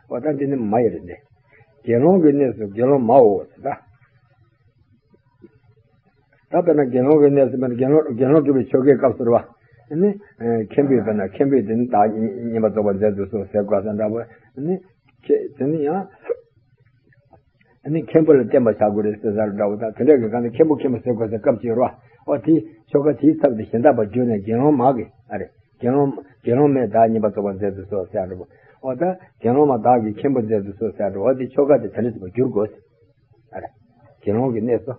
འོ་ད་འདི་ནི་མ་ཡི་རེད་འདི། དགེ་སློང་གི་གནས་སུ་དགེ་སློང་མའོ་ཟེར་ད། ད་དཔེར་ན་དགེ་སློང་གི་གནས་སུ་དཔེར་ན་དགེ་སློང་དགེ་སློང་སྒྲུབ་པའི་ཆོ་གའི་སྐབས་སུ་རེད་བ། ཨ་ནི་མཁན་པོས་དཔེར་ན་མཁན་པོས་དེ་ནི་བདག་བསྙེན་པར་རྫོགས་པར་མཛད་དུ་གསོལ་ཟེར་དགོས་ས་འདྲ་བོ། ཨ་ནི་ཁྱེད་དེ་ནི་ཡང་ཨ་ནི་མཁན་པོ་ལ་བརྟེན་པར་བྱ་དགོས་རེད་ཟེར་ས་འདྲ་བོ་དང་དེ་འདྲ་གི་སྒང་ནས་མཁན་པོ་མཁན་པོ་ཟེར་དགོས་ས་སྐབས་ཅིག་ཡོད་རེད་བ། འོ་དེ་ཆོ་ག་དེའི་ཚབ་ཏུ་གཞན་དག་པར་གྱུར་ནས་དགེ་སློང་མ་གི་ཨ་རེད། དགེ་སློང་དགེ་སློང་མས་བདག་བསྙེན་པར་རྫོགས་པར་མཛད་དུ་གསོལ་ཟེར་ཡ་འདྲ་བོ། འོ་ད་དགེ་སློང་མ་བདག་གིས་མཁན་པོ་མཛད་དུ་གསོལ་ཟེར་ཡ་འདྲ་བོ། འོ་དེ་ཆོ་ག་དེ་དེ་འདྲ་ཞིག་པར་འགྱུར་དགོས། ཨ་རེ། དགེ་སློང་གི་གནས་སུ།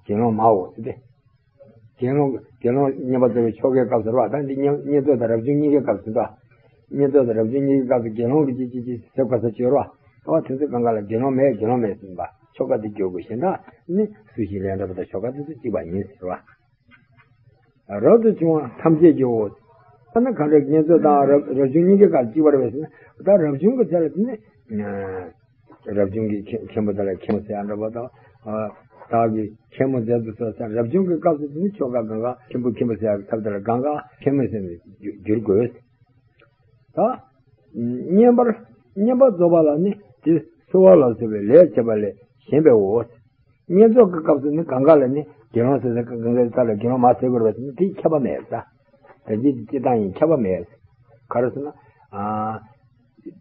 དགེ་སློང་མའོ་ཟེར་ཏེ། དགེ་སློང་དགེ་སློང་བསྙེན་པར་རྫོགས་པའི་ཆོ་གའི་སྐབས་སུ་རེད་བ། ད་འདི་བསྙེན་བསྙེན་རྫོགས་དང་རབ་བྱུང་གཉིས་ཀའི་སྐབས་སུ་འདུག་བསྙེན་རྫོགས་དང་རབ་བྱུང་གཉིས་ཀའི་སྐབས་སུ་དགེ་སློང་གི་ཅི་ཅི་ཅི་ཟེར་དགོས་ས་ཅིག་ཡོད་རེད་བ། ད་དེ་ཚོ་གང་ག་ལ་དགེ་སློང་མས་དགེ་སློང་མས་ཟེར་བ། ཆོ་ག་དེ་འགྱུར་དགོས། གཞན་དག་ནི་སུ་ཞིག་ལས་འདྲ་བ་དང་ཆོ་ག་དེ་ཚོ་གཅིག་པ་ཡིན་ཟེར་བ། རབ་ཏུ་བྱུང་བ་ཐམས་ཅད་ཀྱིའོ། ད་ནི་གང་འདྲ་བསྙེན་རྫོགས་དང་རབ་རབ་བྱུང་གཉིས་ཀའི་སྐབས་གཅིག་པ་རེད་པས་ཟེར་ན། ད་རབ་བྱུང་གི་ཚེ་ལ་དེ་ནི་རབ་བྱུང་གི་མཁན་མཁན་པོ་དེ་ལ་མཁན་པོ་ཟེར་ཡ་འདྲ་བ་དང་། བདག་གིས་མཁན་པོ་མཛད་དུ་གསོལ་ཟེར། རབ་བྱུང་གི་སྐབས་སུ་དེ་ནི་ཆོ་ག་གང་ག་མཁན་པོ་མཁན་པོ་ཟེར་ཡ་ཐབས་དེ་ལ་གང་ག་མཁན་པོ་ཟེར་ནས་བསྒྱུར་དགོས། ད་བསྙེན་པར་བསྙེན་པར་རྫོགས་པ་ལ་ནི་དེ་གསོལ་བ་ལ་སོགས་པའི་ལས་བྱེད་པ་ལས་གཞན་པའོ། བསྙེན་རྫོགས་ཀྱི་སྐབས་སུ་ནི་གང་ག་ལ་ནི་དགེ་སློང་ཟེར་ས་གང་ག་ལ་དགེ་སློང་མ་ཟེར་དགོས་རེད་པས་ཟེར་ན་དེ་ཁྱབ་པ་མེད་ས། ད་ཅི་སྤྱི་བཏང་ཡིན་ཁྱབ་པ་མེད། ག་རེ་ཟེར་ན། ཨ།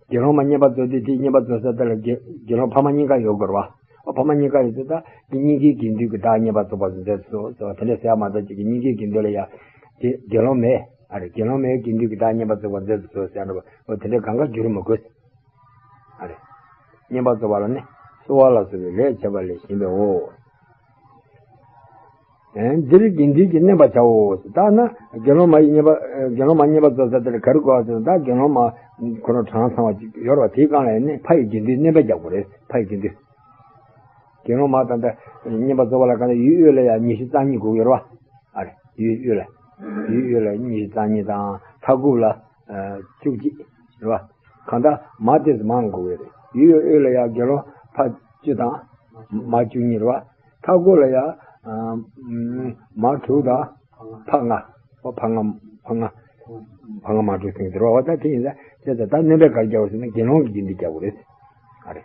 དགེ་སློང་མ་བསྙེན་པར་རྫོགས་དུས་དེ་བསྙེན་པར་རྫོགས་ས་དེ་ལ་དགེ་དགེ་སློང་ཕ་མ་གཉིས་ཀ་ཡོད་དགོས་རེད་བ། ཨོ་ཕ་མ་གཉིས་ཀ་ཡོད་དུས་ད་དེ་གཉིས་ཀའི་དགེ་འདུན་གྱིས་བདག་བསྙེན་པར་རྫོགས་པར་མཛད་དུ་གསོལ་ཟེར་བ་དེ་འདྲ་ཟེར་ཡ་མ་གཏོགས་ཅིག་གི་གཉིས་ཀའི་དགེ་འདུན་ལ་ཡ། དེ་དགེ་སློང་མས་ཨ་རེ་དགེ་སློང་མའི་དགེ་འདུན་གྱིས་བདག་བསྙེན་པར་རྫོགས་པར་མཛད་དུ་གསོལ་ཟེར་ཡ་འདྲ་བ། ཨོ་དེ་འདྲ་གང་ག་བསྒྱུར་མི་དགོས། ཨ་རེ། བསྙེན་པར་རྫོགས་པ་ལ་ནི་གསོལ་བ་ལ་སོགས་པའི་ལས་བྱེད་པ་ལས་གཞན་པའོ། ཨེ། འདིར་དགེ་འདུན་གྱིས་གནོན་པར་བྱའོ། ད་ན་དགེ་སློང་མ་ཡིས་བསྙེན་པ་དགེ་སློང་མ་བསྙེན་པར་རྫོགས་ས་དེར་ག་རེ་དགོས་པ་ཟེར་ན། ད་དགེ་སློང་མ་ཁོ་རང་གྲངས་ཚང་བ་ཅིག་ཡོད་རེད་བ། དེའི་སྒང་ལ་ཡིན་ནི་ཕ་ཡི་དགེ་འདུན་གནོན་པ་རྒྱག་དགོས་རེད། ཕ་ཡི་དགེ་འདུན། དགེ་སློང་མ་ད་ལྟ་བསྙེན་པར་རྫོགས་པ་ལ་གང་ལྟར་ཡུལ་དབུས་ལ་ཡང་ཉི་ཤུ་རྩ་གཉིས་དགོས་ཀྱི་ཡོད་རེད་བ། ཨ་རེ། ཡུལ་དབུས་ལ། ཡུལ་དབུས་ལ་ཉི་ཤུ་རྩ་གཉིས་དང་མཐའ་འཁོབ་ལ་བཅུ་གཅིག་རེད་བ། གང་ལྟར་མ་དེ་ཚོ་མང་དགོས་ཀྱི་རེད། ཡུལ་དབུས་ལ་ཡང་དགེ་སློང་ཕ་བཅུ་དང་མ་བཅུ་གཉིས་རེད་བ། མཐའ་འཁོབ་ལ་ཡང་མ་དྲུག་དང་ཕ་ལྔ། ཕ་ལྔ་ཕ་ལྔ་ཕ་ལྔ་མ་དྲུག་ཟིན་ཟེར་བ། འོ་ད་དེ་ཡིན་ཙང་དེ་ཚོ་ད་གནོན་པས་ག་རེ་རྒྱག་དགོས་ཟེར་ན་དགེ་སློང་གི་དགེ་འདུན་རྒྱག་དགོས་རེད། ཨ་རེ།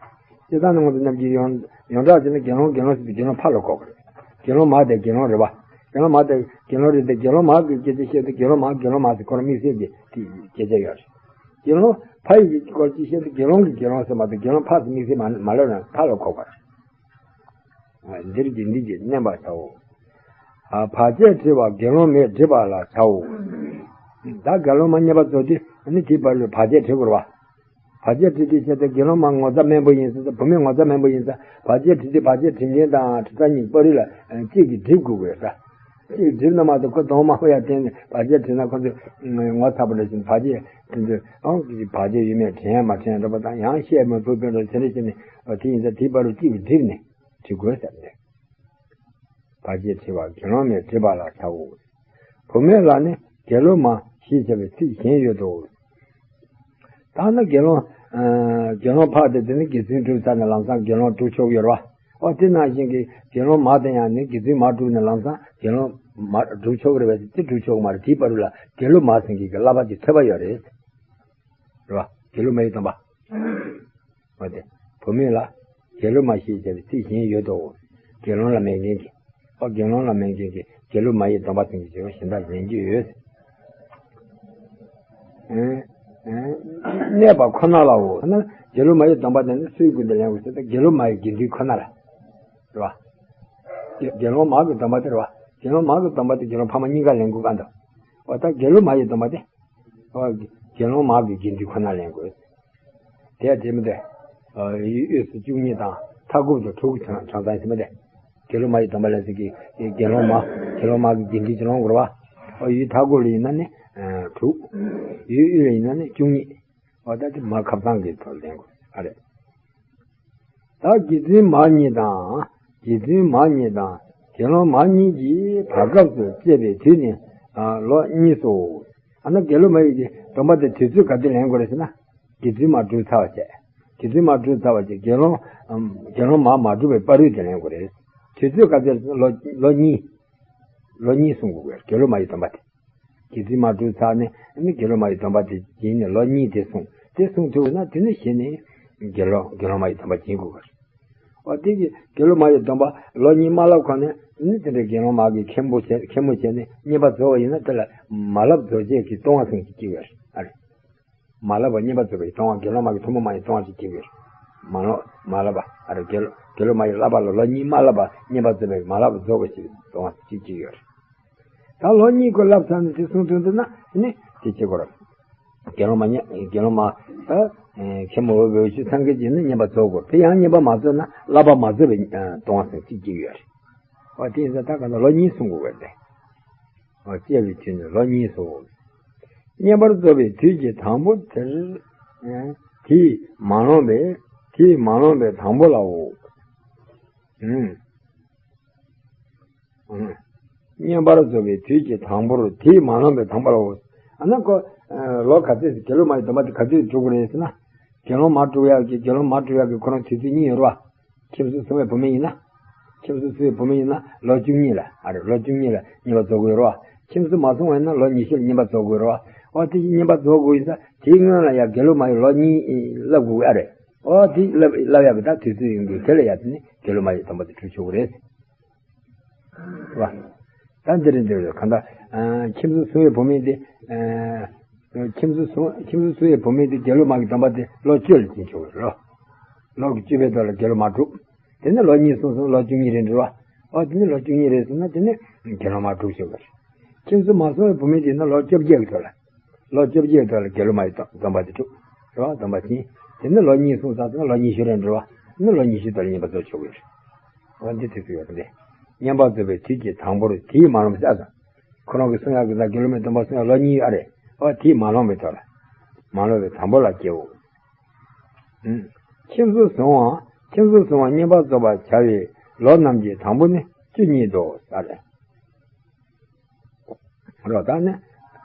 སྤྱིར་བཏང་ནི་ང་ཚོ་རྣམས་ཀྱི་ཡོངས་ཡོངས་གྲགས་བྱས་ན་དགེ་སློང་དགེ་སློང་ཟེར་དུས་དགེ་སློང་ཕ་ལ་གོ་དགོས་རེད། དགེ་སློང་མ་དེ་དགེ་སློང་རེད་བ། དགེ་སློང་མ་དེ་དགེ་སློང་རེད་དེ་དགེ་སློང་མ་གི་སྐད་ཆ་བཤད་དུས་དགེ་སློང་མ་དགེ་སློང་མ་ཟེར་ཁོ་རང་དམིགས་བསལ་གྱི་དེ་སྐད་ཆ་ཡོད་རེད། དགེ་སློང་ཕ་ཡི་སྐོར་ཅིག་བཤད་དུས་དགེ་སློང་གི་དགེ་སློང་ཟེར་མ་གཏོགས་དགེ་སློང་ཕ་ཟེར་དམིགས་བསལ་མ་མ་ལབ་ན་ཕ་ལ་གོ་དགོས་རེད། འདིར་དགེ་འདུན་གྱིས་གནོན་པར་བྱའོ། ཨ། བར་ཆད་བྲི་བ་དགེ་སློང་མས་བྲི་བ་ལ་བྱའོ། ད་དགེ་སློང་མ་བསྙེན་པར་རྫོགས་དུས་ཨ་ནི་དེའི་བར་དུ་བར་ཆད་བྲི་དགོས་རེད་བ། བར་ཆད་བྲི་དུས་བྱས་ཏེ་དགེ་སློང་མ་ངོ་ཚ་དམན་པོ་ཡིན་ཟེར་ཏེ་བུད་མེད་ངོ་ཚ་དམན་པོ་ཡིན་ཙང་བར་ཆད་བྲི་དུས་བར་ཆད་བྲི་མཁན་དང་བྲི་ས་གཉིས་པོ་རིགས་ལ་གཅིག་གིས་སྒྲིབ་དགོས་དགོས་ས། གཅིག་སྒྲིབ་ན་མ་གཏོགས་ཁོ་གདོང་དམར་པོ་ཡར་བསྟན་ནས་བར་ཆད་བྲིས་ན་ཁོ་ཚོས་ངོ་ཚ་པོ་འདྲ་ཞིག་བར་ཆད་དེ་ཚོས་ཨང་ཀི་བར་ཆད་ཡོད་མེད་དྲན་ཡ་མ་དྲན་འདྲ་པོ་དང་ཡང་བཤད་མི་ཕོད་པའི་འདྲ་དེ་འདྲ་བྱས་ནས་དེ་ཡིན་ཙང་དེའི་བར་དུ་གཅིག་གིས་སྒྲིབ་ནས་བྲི་དགོས་ཟེར་ཏེ། བར་ཆད་བྲི་བ་དགེ་སློང་མས་བྲི་བ་ལ་བྱའོ། བུད་མེད་ལ་ནི་དགེ་སློང་མ་ཞེས་བྱ་བའི་ཚིག་གཞན་ཡོད་དོ། ད་ནི་དགེ་སློང་། ཨ། དགེ་སློང་ཕ་དེ་དེ་ནི་དགེ་ཚུལ་བསྒྲུབས་ཚར་ནས་ལམ་སང་དགེ་སློང་སྒྲུབ་ཆོག་ཡོད་རེད་བ། ཨོ་དེ་ནང་བཞིན་གྱི་དགེ་སློང་མ་དེ་ཡང་ནི་དགེ་ཚུལ་མ་བསྒྲུབས་ནས་ལམ་སང་དགེ་སློང་མ་སྒྲུབ་ཆོག་གི་རེད་པས། དེ་སྒྲུབ་ཆོག་གི་མ་རེད། དེའི་བར་དུ་ལ་དགེ་སློང་མ་ཟེར་མཁན་གྱི་བསླབ་པ་ཅིག་ཐེབས་པ་ཡོད་རེད། རེད་བ། དགེ་སློང་མ་ཡི་སྡོམ་པ། འོ་དེ། བུད་མེད་ལ་དགེ་སློང་མ་ཞེས་བྱ་བའི་ཚིག་གཞན་ཡོད་དོ། དགེ་སློང་ལ་མེད་མཁན་གྱི། ཨོ་དགེ་སློང་ལ་མེད་མཁན་གྱི་དགེ་སློང་མ་ཡི་སྡོམ་པ་ཟེར་མཁན་གྱི་བྱ་བ་གཞན་དག་ལེན་རྒྱུ་ཡོད། ཨེ། ཨེ། གནས་པ་ཁོ་ན་ལའོ། ན་དགེ་སློང་མ་ཡི་སྡོམ་པ་དེ་ནི་སུའི་སྐུ་མདུན་ལེན་དགོས་ཟེར་ན་དགེ་སློང་མ་ཡི་དགེ་འདུན་ཁོ་ན་ལ། རེད་བ། དགེ་དགེ་སློང་མ་གི་སྡོམ་པ་དེ་རེད་བ། དགེ་སློང་མ་གི་སྡོམ་པ་དེ་དགེ་སློང་ཕ་མ་གཉིས་ཀ་ལེན་དགོས་ཀ་འདུག་འོ་ད་དགེ་སློང་མ་ཡི་སྡོམ་པ་དེ། ཨོ། དགེ་སློང་མ་གི་དགེ་འདུན་ཁོ་ན་ལེན་དགོས། དེ་དེ་མི་དེ། ཨོ། ཡུལ་དབུས་སུ་བཅུ་གཉིས་དང་མཐའ་འཁོབ་ཏུ་དྲུག་གྲངས་གྲངས་ཚང་ཡིན་ཟེར་མི་དེ། དགེ་སློང་མ་ཡི་སྡོམ་པ་ལེན་ཟེར་གི་དགེ་སློང་མ་དགེ་སློང་མ་གི་དགེ་འདུན་གྱི་ལོང་དགོས་རེད་བ། ཨོ། ཡུལ་མཐའ་འཁོབ་ལ་ཡིན་ན་ནི་དྲུག་ཡུལ་དབུས་ལ་ཡིན་ན་ནི་བཅུ་གཉིས། ཨོ་ད་དེ་མ་ཁབ་ཚང་གི་ཐོག་ལེན་དགོས་ཨ་རེད། ད་དགེ་ཚུལ་མ་གཉིས་དང་། དགེ་ཚུལ་མ་གཉིས་དང་དགེ་སློང་མ་གཉིས་ཀྱིས་བར་སྐབས་སུ་བཅད་པའི་དུས་ནི་ལོ་གཉིས་སོ། ཨ་ན་དགེ་སློང་མ་ཡི་གི་སྡོམ་པ་དེ་དུས་ཚོད་ག་དུས་ལེན་དགོས་རེད་ཟེར་ན། དགེ་ཚུལ་མ་གྲུབ་ཚར་བ་བྱས། དགེ་ཚུལ་མ་གྲུབ་ཚར་བ་བྱས་དགེ་སློང་། ཨམ། དགེ་སློང་མ་མ་གྲུབ་པའི་བར་དུས་དེ་ལེན་དགོས་རེད། དུས་ཚོད་ག་ཚོད་ལོ་ལོ་གཉིས། ལོ་གཉིས་སྲུང་དགོས་རེད་དགེ་སློང་མ་ཡི་སྡོམ་པ་དེ། དགེ་ཚུལ་མ་གྲུབ་ཚར་ནས་ཨ་ནི་དགེ་སློང་མ་ཡི་སྡོམ་པ་དེ་བྱིན་ནས་ལོ་གཉིས་དེ་སྲུང་། དེ་སྲུང་ཐུབ་ན་དེ་ནི་གཞི་ནས་དགེ་སློང་དགེ་སློང་མ་ཡི་སྡོམ་པ་བྱིན་དགོས་པ་རེད། འོ་དེ་གི་དགེ་སློང་མ་ཡི་སྡོམ་པ་ལོ་གཉིས་མ་བསླབ་གོང་ནས་ནི་དེ་འདྲའི་དགེ་སློང་མ་གི་མཁན་པོ་བྱས་མཁན་པོ་བྱས་ནས་བསྙེན་པ་རྫོགས་པ་ཡིན་ན་དེ་ལ་མ་བསླབ་རྫོགས་བྱེད་ཀྱི་ལྟུང་བ་ཟེར་གྱི་སྐྱེ་བ་རེད། ཨ་རེ། མ་བསླབ་པ་བསྙེན་པ་རྫོགས་པའི་ལྟུང་བ་དགེ་སློང་མ་གི་ཐུན་མོང་མ་ཡི་ལྟུང་བ་ཞིག་སྐྱེ་བ་རེད། མ་བསླབ་མ་བསླབ་པ་ཨ་རེ་དགེ་སློང་དགེ་སློང་མ་ཡི་བསླབ་པ་ལ་ལོ་གཉིས་མ་བསླབ་པ་བསྙེན་པ་རྫོགས་པའི་མ་བསླབ་པ་རྫོགས་པ་ཞིག་ལྟུང་བ་ཞིག་སྐྱེ་བ་རེད། ད་ལོ་གཉིས་ཀྱི་བསླབ་ཚར་ནས་དེ་སྲུང་ཐུབ་འདུག་ན་ནི་དེ་བྱེད་དགོས་རེད། དགེ་སློང་མ་ཉ་དགེ་སློང་མ་ད་མཁན་མོ་འོས་པའི་འོས་ཆོས་ཚང་གི་རྗེས་ནི་བསྙེན་པ་རྫོགས་དགོས། དེ་ཡང་བསྙེན་པ་མ་རྫོགས་ན་བསླབ་པ་མ་རྫོགས་པའི་ལྟུང་བ་ཟེར་གཅིག་སྐྱེ་གི་ཡོད་རེད། འོ་དེ་ཡིན་ཙང་ད་ག་ད་ལོ་གཉིས་སྲུང་དགོས་པས་ཏེ། འོ་སྐྱེ་བའི་དུས་ནི་ལོ་གཉིས་སོ། བསྙེན་པར་རྫོགས་པའི་དུས་ཀྱི་དང་པོ་དེར། དེས་མ་ལོངས་པའི་དེས་མ་ལོངས་པའི་དང་པོ་ལའོ། བསྙེན་པར་རྫོགས་པའི་དུས་ཀྱི་དང་པོར་དེས་མ་ལོངས་པའི་དང་པོ་ལའོ། ཨ་ན་ཁོ། ལོ་ག་ཚོད་དགེ་སློང་མ་ཡི་སྡོམ་པ་དེ་ག་དུས་སྒྲུབ་དགོས་རེད་ཟེར་ན། དགེ་སློང་མ་སྒྲུབ་ཡག་གི་དགེ་སློང་མ་སྒྲུབ་ཡག་གི་ཁོ་རང་དུས་ཚོད་གཉིས་ཡོད་རེད་བ། ཁྱིམ་སོ་སྲུང་བའི་བུད་མེད་ཡིན་ན། ཁྱིམ་སོ་སྲུང་བའི་བུད་མེད་ཡིན་ན་ལོ་བཅུ་གཉིས་ལ་ཨ་རེ་ལོ་བཅུ་གཉིས་ལ་བསྙེན་པ་རྫོགས་དགོས་རེད་བ། ཁྱིམ་སོ་མ་སྲུང་བ་ཡིན་ན་ལོ་ཉི་ཤུ་ལ་བསྙེན་པ་རྫོགས་དགོས་རེད་བ། འོ་དེ་བཞིན་བསྙེན་པ་རྫོགས་དགོས་ཡིན་ཙང་དེའི་སྔོན་ལ་ཡང་དགེ་སློང་མ་ཡི་ལོ་གཉིས་བསླབ་དགོས་ཨ་རེ། འོ་དེ་བསླབ་བསླབ་ཡག་གི་ད་དུས་ཚོད་ཡོང་དུས་དེ་ལ་ཡང་དེ་ནི་དགེ་སློང་མ་ཡི་སྡོམ་པ་དེ་གྲོལ་ཆོག་གི་རེད། རེད་བ། ད་འདི་རེད་འདི་རེད་གང་ལྟར། ཁྱིམ་སོ་སྲུང་བའི་བུད་མེད་དེ། ཁྱིམ་སོ་སྲུང་ཁྱིམ་སོ་སྲུང་བའི་བུད་མེད་དེ་དགེ་སློང་མ་གི་སྡོམ་པ་དེ་ལོ་བཅུ་ལ་བྱིན་ཆོག་གི་རེད། ལོ་གི་བཅུ་པའི་ཐོག་ལ་དགེ་སློང་མ་གྲུབ། དེ་ནི་ལོ་གཉིས་སོང་སོང་ལོ་བཅུ་གཉིས་རེད་འགྲོ་བ། ཨོ་དེ་ནི་ལོ་བཅུ་གཉིས་རེད་སོང་ན་དེ་ནི་དགེ་སློང་མ་གྲུབ་ཆོག་གི་རེད། ཁྱིམ་སོ་མ་སྲུང་བའི་བུད་མེད་དེ་ནི་ལོ་བཅོ་བརྒྱད་གི་ཐོག་ལ། ལོ་བཅོ་བརྒྱད་ཐོག་ལ་དགེ་སློང་མ་ཡི་སྡོམ་པ་དེ་གྲུབ། རེད་བ་སྡོམ་པ་བྱིན། དེ་ནི་ལོ་གཉིས་སོང་ཙང་ལོ་ཉི་ཤུ་རེ་འགྲོ་བ། ནི་ལོ་ཉི་ཤུ་ཐོག་ལ་བསྙེན་པ་རྫོགས་ཆོག་གི་རེད། འོ་འདི་དེ་ཚོ་ཡོད་རེད། བསྙེན་པ་རྫོགས་པའི་དུས་ཀྱི་དང་པོར་དེས་མ་ལོངས་པའི་ས་སོ། ཁོ་རང་གི་སྲུང་ཡག་གི་ད་དགེ་སློང་མའི་སྡོམ་པ་སྲུང་ཡག་ལོ་གཉིས་ཡོད་ཨ་རེད། འོ་དེས་མ་ལོངས་པའི་ཐོག་ལ། མ་ལོངས་པའི་དང་པོ་ལ་སྐྱེའོ། ཁྱིམ་སོ་བཟུང་བ་ཁྱིམ་སོ་བཟུང་བ་བསྙེན་པ་རྫོགས་པར་བྱ་བའི་ལོ་རྣམས་ཀྱི་དང་པོ་ནི་བཅུ་གཉིས་སོ་ཨ་རེད། རོ་ད་ནི།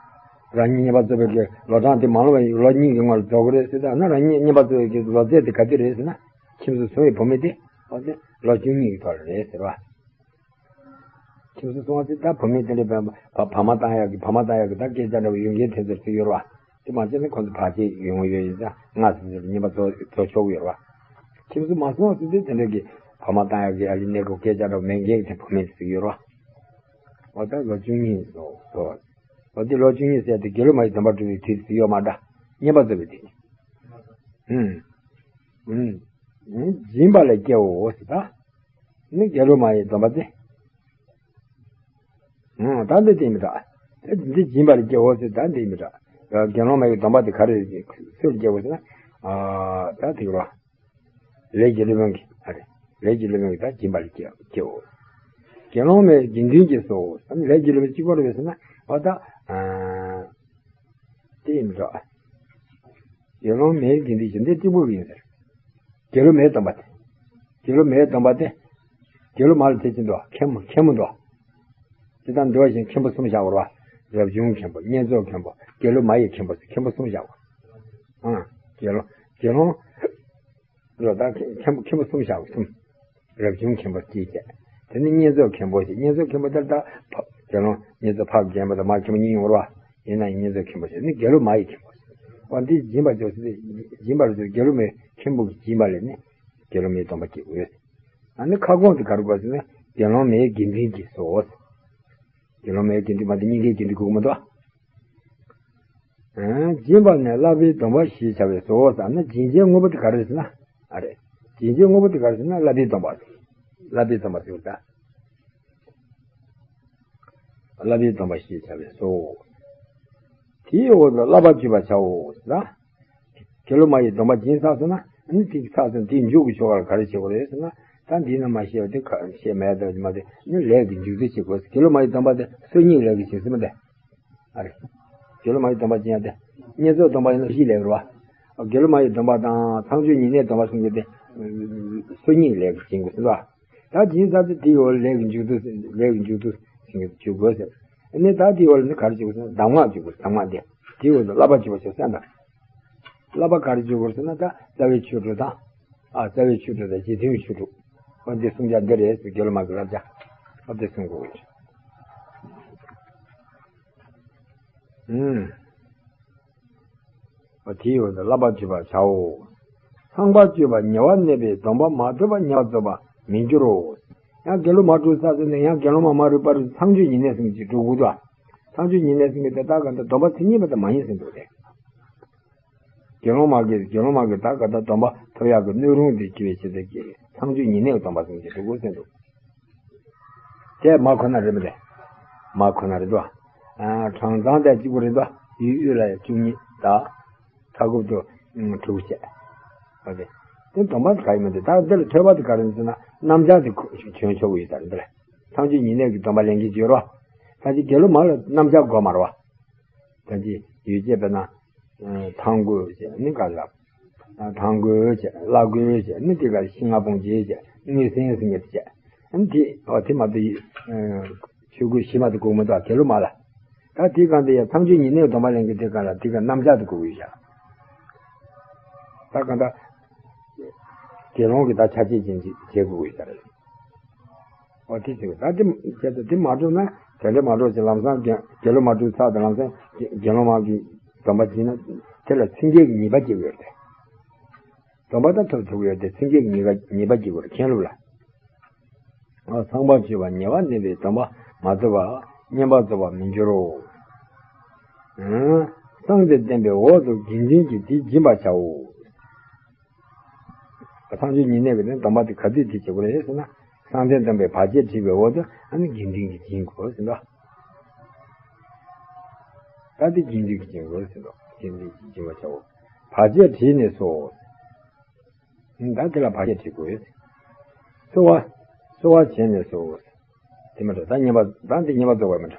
རང་ཉིད་བསྙེན་པ་རྫོགས་པའི་གི་ལོ་གྲངས་དེ་མ་ལོངས་པའི་ལོ་གཉིས་ཀྱི་སྔོན་ལ་རྫོགས་ཀྱི་རེད་ཟེར་ད་ན་རང་ཉིད་བསྙེན་པ་རྫོགས་པའི་གི་ལོ་ཚད་དེ་ག་དུས་རེད་ཟེར་ན། ཁྱིམ་སོ་བཟུང་བའི་བུད་མེད་དེ། འོ་དེ་ལོ་བཅུ་གཉིས་ཀྱི་ཐོག་ལ་རེད་ཟེར་བ། ཁྱིམ་སོ་བཟུང་བ་ཟེར་ད་བུད་མེད་དེ་འདྲའི་བ་བ་མ་བཏང་ཡག་གི་བ་མ་བཏང་ཡག་གི་ད་སྐད་ཆ་འདྲ་བོ་ཡོད་མཁན་དེ་ཚོར་ཚུད་ཡོད་རེད་བ། དེ་མ་བྱས་ན་ཁོང་ཚོ་བར་ཆད་ཡོང་གི་ཡོད་ཡིན་ཙང་སྔ་ཙམ་ཙམ་བསྙེན་པ་རྫོགས་རྫོགས་ཆོག་གི་ཡོད་རེད་བ། ཁྱིམ་སོ་མ་བཟུང་བ་ཟེར་དུས་དེ་འདྲའི་གི་བ་མ་བཏང་ཡག་གི་ཨ་ལི་གནས་སྐབས་སྐད་ཆ་འདྲ་བོ་མེད་མཁན་གྱི་དེ་བུད་མེད་དེ་ཚུད་ཡོད་རེད་བ། འོ་ད་ལོ་བཅུ་གཉིས་སོ་སོ། འོ་དེ་ལོ་བཅུ་གཉིས་ཟེར་དེ་དགེ་སློང་མ་ཡི་སྡོམ་པ་གྲུབ་པའི་དུས་སུ་ཡོད་མ་འདྲ། བསྙེན་པ་རྫོགས་པའི་དུས། ཨུམ། ཨུམ། སྦྱིན་པ་ལ་སྐྱེའོ་ཟེར་ད། ནི་དགེ་སློང་མ་ཡི་སྡོམ་པ་སྟེ། ཨུམ། ད་འདི་དེ་མི་འདྲ། དེ་འདི་སྦྱིན་པ་ལ་སྐྱེའོ་ཟེར་ད་འདི་མི་འདྲ། དགེ་སློང་མ་ཡི་སྡོམ་པ་དེ་ག་རེ་སུ་ལ་སྐྱེའོ་ཟེར་ན། ཨ། ད་དེ་གི་རོ། ལས་ཀྱི་སློབ་དཔོན་གྱི་ཨ་རེ། ལས་ཀྱི་སློབ་དཔོན་གྱི་ད་སྦྱིན་པ་ལ་སྐྱེ་སྐྱེའོ། དགེ་སློང་མའི་དགེ་འདུན་གྱི་སོ། ལས་ཀྱི་སློབ་དཔོན་གཅིག་པོ་རེད་ཟེར་ན། འོ་ད། དེ་ཡིན་འགྲོ། དགེ་སློང་མའི་དགེ་འདུན་གྱི་འདི་གཅིག་པོ་ཡིན་ཟེར། དགེ་སློང་མའི་སྡོམ་པ་དེ། དགེ་སློང་མའི་སྡོམ་པ་དེ། དགེ་སློང་མ་ལ་དེ་བཞིན་དུ་མཁན་མཁན་མོ་འདུག་དེ་དང་འདུ་བ་བཞིན་མཁན་པོ་གསུམ་བཞག་པ་རེད་བ། རབ་བྱུང་མཁན་པོ་བསྙེན་རྫོགས་མཁན་པོ་དགེ་སློང་མ་ཡི་མཁན་པོ་ཟེར་མཁན་པོ་གསུམ་བཞག་པ། ཨང་། དགེ་སློང་དགེ་སློང་། རོ་ད་མཁན་པོ་མཁན་པོ་གསུམ་བཞག་པ་གསུམ། རབ་བྱུང་མཁན་པོ་གཅིག་བྱས། དེ་ནི་བསྙེན་རྫོགས་མཁན་པོ་ཞིག་བསྙེན་རྫོགས་མཁན་པོ་དེར་ད་ཕ་དགེ་སློང་བསྙེན་རྫོགས་ཕ་རྒན་པ་དང་མ་མཁན་པོ་གཉིས་ཡོང་བ་རེད་བ། ཡིན་ན་བསྙེན་རྫོགས་མཁན་པོ་ཞིག་ནི་དགེ་སློང་མ་ཡི་མཁན་པོ་ཞིག་འོ་འདི་སྦྱིན་པ་ཅོ་ཟེར་ཏེ་སྦྱིན་པར་ཅོ་དགེ་སློང་མའི་མཁན་པོ་གི་སྦྱིན་པ་ལས་ནི་དགེ་སློང་མའི་སྡོམ་པ་སྐྱེ་དགོས། ཨ་ནི་ཁ་སྐོང་དེ་ག་རེ་དགོས་ཟེར་ན་དགེ་སློང་མའི་དགེ་འདུན་གྱི་སོ། དགེ་སློང་མའི་དགེ་འདུན་མ་དེ་གཉིས་ཀའི་དགེ་འདུན་དགོས་མ་གཏོགས། སྦྱིན་པ་ནི་བསླབ་པའི་སྡོམ་པ་ཞེས་བྱ་བའི་སོ་ཟེར་ན་སྦྱིན་བྱའི་དངོས་པོ་དེ་ག་རེ་ཟེར་ན། ཨ་རེ། སྦྱིན་བྱའི་དངོས་པོ་དེ་ག་རེ་ཟེར་ན་བསླབ་པའི་སྡོམ་པ། བསླབ་པའི་སྡོམ་པ་ཟེར་ད། བསླབ་པའི་སྡོམ་པ་ཞེས་བྱ་བའི་སོ། དེའི་འོག་ཏུ་བསླབ་པ་བགྱིད་པར་བྱའོ་ཟེར་ན། དགེ་སློང་མ་ཡི་སྡོམ་པ་བྱིན་ཚར་སོང་ན་ནི་དེ་ཚར་སོང་དེའི་མཇུག་གི་ཆོ་ག་ལ་ག་རེ་བྱེད་དགོས་རེད་ཟེར་ན། ད་འདི་ན་མ་བཤད་པ་དེ་ག་བཤད་མེད་དང་མ་དེ་ནི་ལས་ཀྱི་མཇུག་སྡུད་བྱེད་དགོས། དགེ་སློང་མ་ཡི་སྡོམ་པ་དེ་སོ་གཉིས་ལས་ཀྱི་བྱེད་སྲིད་མ་དེ། ཨ་རེ། དགེ་སློང་མ་ཡི་སྡོམ་པ་ཅི་ཡང་སྟེ། བསྙེན་རྫོགས་སྡོམ་པ་ཡིན་ན་བཞི་ལས་རོ། དགེ་སློང་མ་ཡི་སྡོམ་པ་དང་མཚམས་སྦྱོར་ཉེར་གནས་སྡོམ་པ་གསུམ་གྱི་སྟེ། སོ་གཉིས་ལས་ཀྱི་བྱིན་དགོས་ཟེར་བ། ད་བྱིན་ཚར་ཚེ་དེའི་འོག་ལས་ཀྱི་མཇུག་སྡུད་ལས་ཀྱི་མཇུག་སྡུད་ཟིན་གྱི་འཇུག་དགོས་ཟེར། ཨ་ནི་ད་དེའི་འོག་ལ་ནི་ག་རེ་བྱེད་དགོས་ཟེར་ན་གདམས་ངག་འཇུག་དགོས། གདམས་ངག་འདི། དེའི་འོག་ཏུ་བསླབ་པ་བྱེད་པ་ཞིག་གསན་དང་། བསླབ་པ་ག་རེ་བྱེད་དགོས་ཟེར་ན། ད་རྩ་བའི་ཆོས་དྲུག་དང་། ཨ། རྩ་བའི་ཆོས་དྲུག་དང་རྗེས་མཐུན་གྱི་ཆོས་དྲུག་འོ་འདི་གསུང་བྱ་འདི་རེད་ཟེར། དགེ་སློང་མ་གི་བསླབ་བྱ་འོ་འདི་གསུང་དགོས་ཀྱི་རེད། ཨུམ། དེའི་འོག་ཏུ་བསླབ་པ་བྱེད་པར་བྱའོ། ཚངས་པར་སྤྱོད་པར་ཉེ་བར་གནས་པའི་སྡོམ་པ་མ་ཐོབ་པར་ཉེ་བར་རྫོགས་པར་མི་འགྱུར་རོ། ཡང་དགེ་སློང་མ་གྲུབ་ཚར་ཟིན་ནས་ཡང་དགེ་སློང་མ་མ་རུབ་པར་ཚངས་སྤྱོད་ཉེ་གནས་ཟེར་མཁན་ཅིག་འགྲོ་དགོས་འདུག་ཚངས་སྤྱོད་ཉེ་གནས་ཟེར་མཁན་དེ་ད་ག་འདྲ་སྡོམ་པ་མཚན་ཉིད་པ་དེ་མ་ཡིན་ཟེར་འདུག་སྟེ། དགེ་སློང་མ་གིས་དགེ་སློང་མ་གིས་ད་ག་འདྲ་སྡོམ་པ་ཐོབ་ཡག་གི་སྣོད་རུང་དེ་སྐྱེ་བའི་ཆེད་དུ་ཚངས་སྤྱོད་ཉེ་གནས་ཀྱི་སྡོམ་པ་ཟེར་མཁན་ཅིག་འགྲོ་དགོས་ཟེར་འདུག་དེ་མ་ཁོ་ན་རེད་མི་རེད། མ་ཁོ་ན་རེད་དོ། ཨ། གྲངས་ཚང་དེ་གཅིག་པུ་རེད་དོ། ཡུལ་དབུས་ལ་ཡང་བཅུ་གཉིས་དང་། མཐའ་འཁོབ་ཏུ་དྲུག་བྱས། ཨ་དེ། དེ་སྡོམ་པ་དེ་ག་ཡིན་མི་འདུག་ད་འདི་ལ་ཐོས་པ་དེ་ག་རེ་ཡིན་ཟེར་ན། རྣམ་གཞག་དེ་ཁོ་བྱོན་ཆོག་གི་ཡོད་ས་རེད། འདི་ལ་ཚངས་སྤྱོད་ཉེ་གནས་ཀྱི་སྡོམ་པ་ལེན་གྱི་ཡོད་རོ། ད་ཅི་དགེ་སློང་མ་ལ་རྣམ་གཞག་དགོས་མ་རེད་བ། ད་ཅི་ཡུལ་སྐྱེས་པས་ན། ཨ། ཐང་རྒོད་བྱས་ནི་ག་ལ། ཨ། ཐང་རྒོད་བྱས། བླ་རྒོད་བྱས་ནི་དེ་ག་ཤིང་ལྔ་བོང་རྗེས་བྱས། དངོས་སེང་ཟེར་མཁན་དེ་བྱས། ཨ་ནི་དེ། ཨོ། དེ་མ་གཏོགས་ཡི། ཨ། ཆོས་གོས་བཞི་མ་གཏོགས་དགོས་མི་འདུག་དགེ་སློང་མ་ལ། ད་དེ་གང་དེ་ཡང་ཚངས་སྤྱོད་ཉེ་གནས་སྡོམ་པ་ལེན་གྱི་དེ་ག་ལ་དེ་ག་རྣམ་གཞག་དེ་དགོས་ཀྱི་ཡོད་ཤག་ད་གང་ལྟར་དགེ་སློང་གི་ད་ཆ་བྱད་ཅན་ཅིག་བྱེད་དགོས་ཀྱི་ཡོད་ས་རེད། ཨོ་དེ་ཞིག་ད་དེ་བྱས་ཏེ་དེ་མ་གྲུབ་ན། དེ་འདྲ་མ་གྲུབ་ཅིག་ལམ་སང་དགེ་དགེ་སློང་མ་གྲུབ་ཚར་དང་ལམ་སང་དགེ་དགེ་སློང་མ་གི་སྡོམ་པ་བྱིན་ན། དེ་ལ་ཚིག་འགལ་གྱི་ཉེས་པ་སྐྱེ་གི་ཡོད་རེད། སྡོམ་པ་ད་ཐོབ་ཐུབ་ཀྱི་ཡོད་དེ། ཚིག་འགལ་གྱི་ཉེས་པ་ཉེས་པ་སྐྱེ་གི་ཡོད་རེད། མཁན་སློབ་ལ། ཨ། ཚངས་པར་སྤྱོད་པར་ཉེ་བར་གནས་པའི་སྡོམ་པ་མ་ཐོབ་པར་བསྙེན་པར་རྫོགས་པར་མི་འགྱུར་རོ། ཨ། གསང་སྟེ་བསྟན་པའི་འོག་ཏུ་དགེ་འདུན་གྱིས་དེ་སྦྱིན་པར་བྱའོ། ཚངས་སྤྱོད་ཉེ་གནས་ཀྱི་ནི་སྡོམ་པ་དེ་ག་དུས་དེ་བྱེད་དགོས་རེད་ཟེར་ན། གསང་སྟེ་བསྟན་པའི་བར་ཆད་བྲིས་པའི་འོག་ཏུ། ཨ་ནི་དགེ་འདུན་གྱིས་སྦྱིན་དགོས་ཟེར་འདུག་ད་དེ་དགེ་འདུན་གྱིས་སྦྱིན་དགོས་ཟེར་འདུག་དགེ་འདུན་གྱིས་སྦྱིན་པར་བྱའོ། བར་ཆད་བྲིས་ནས་སོ། ད་དེ་ལ་བར་ཆད་བྲིས་དགོས། གསོལ་བ། གསོལ་བ་བྱས་ནས་སོ། དེ་མི་འགྲོ། ད་བསྙེན་པ། ད་འདི་བསྙེན་པར་རྫོགས་པ་མི་འགྲོ།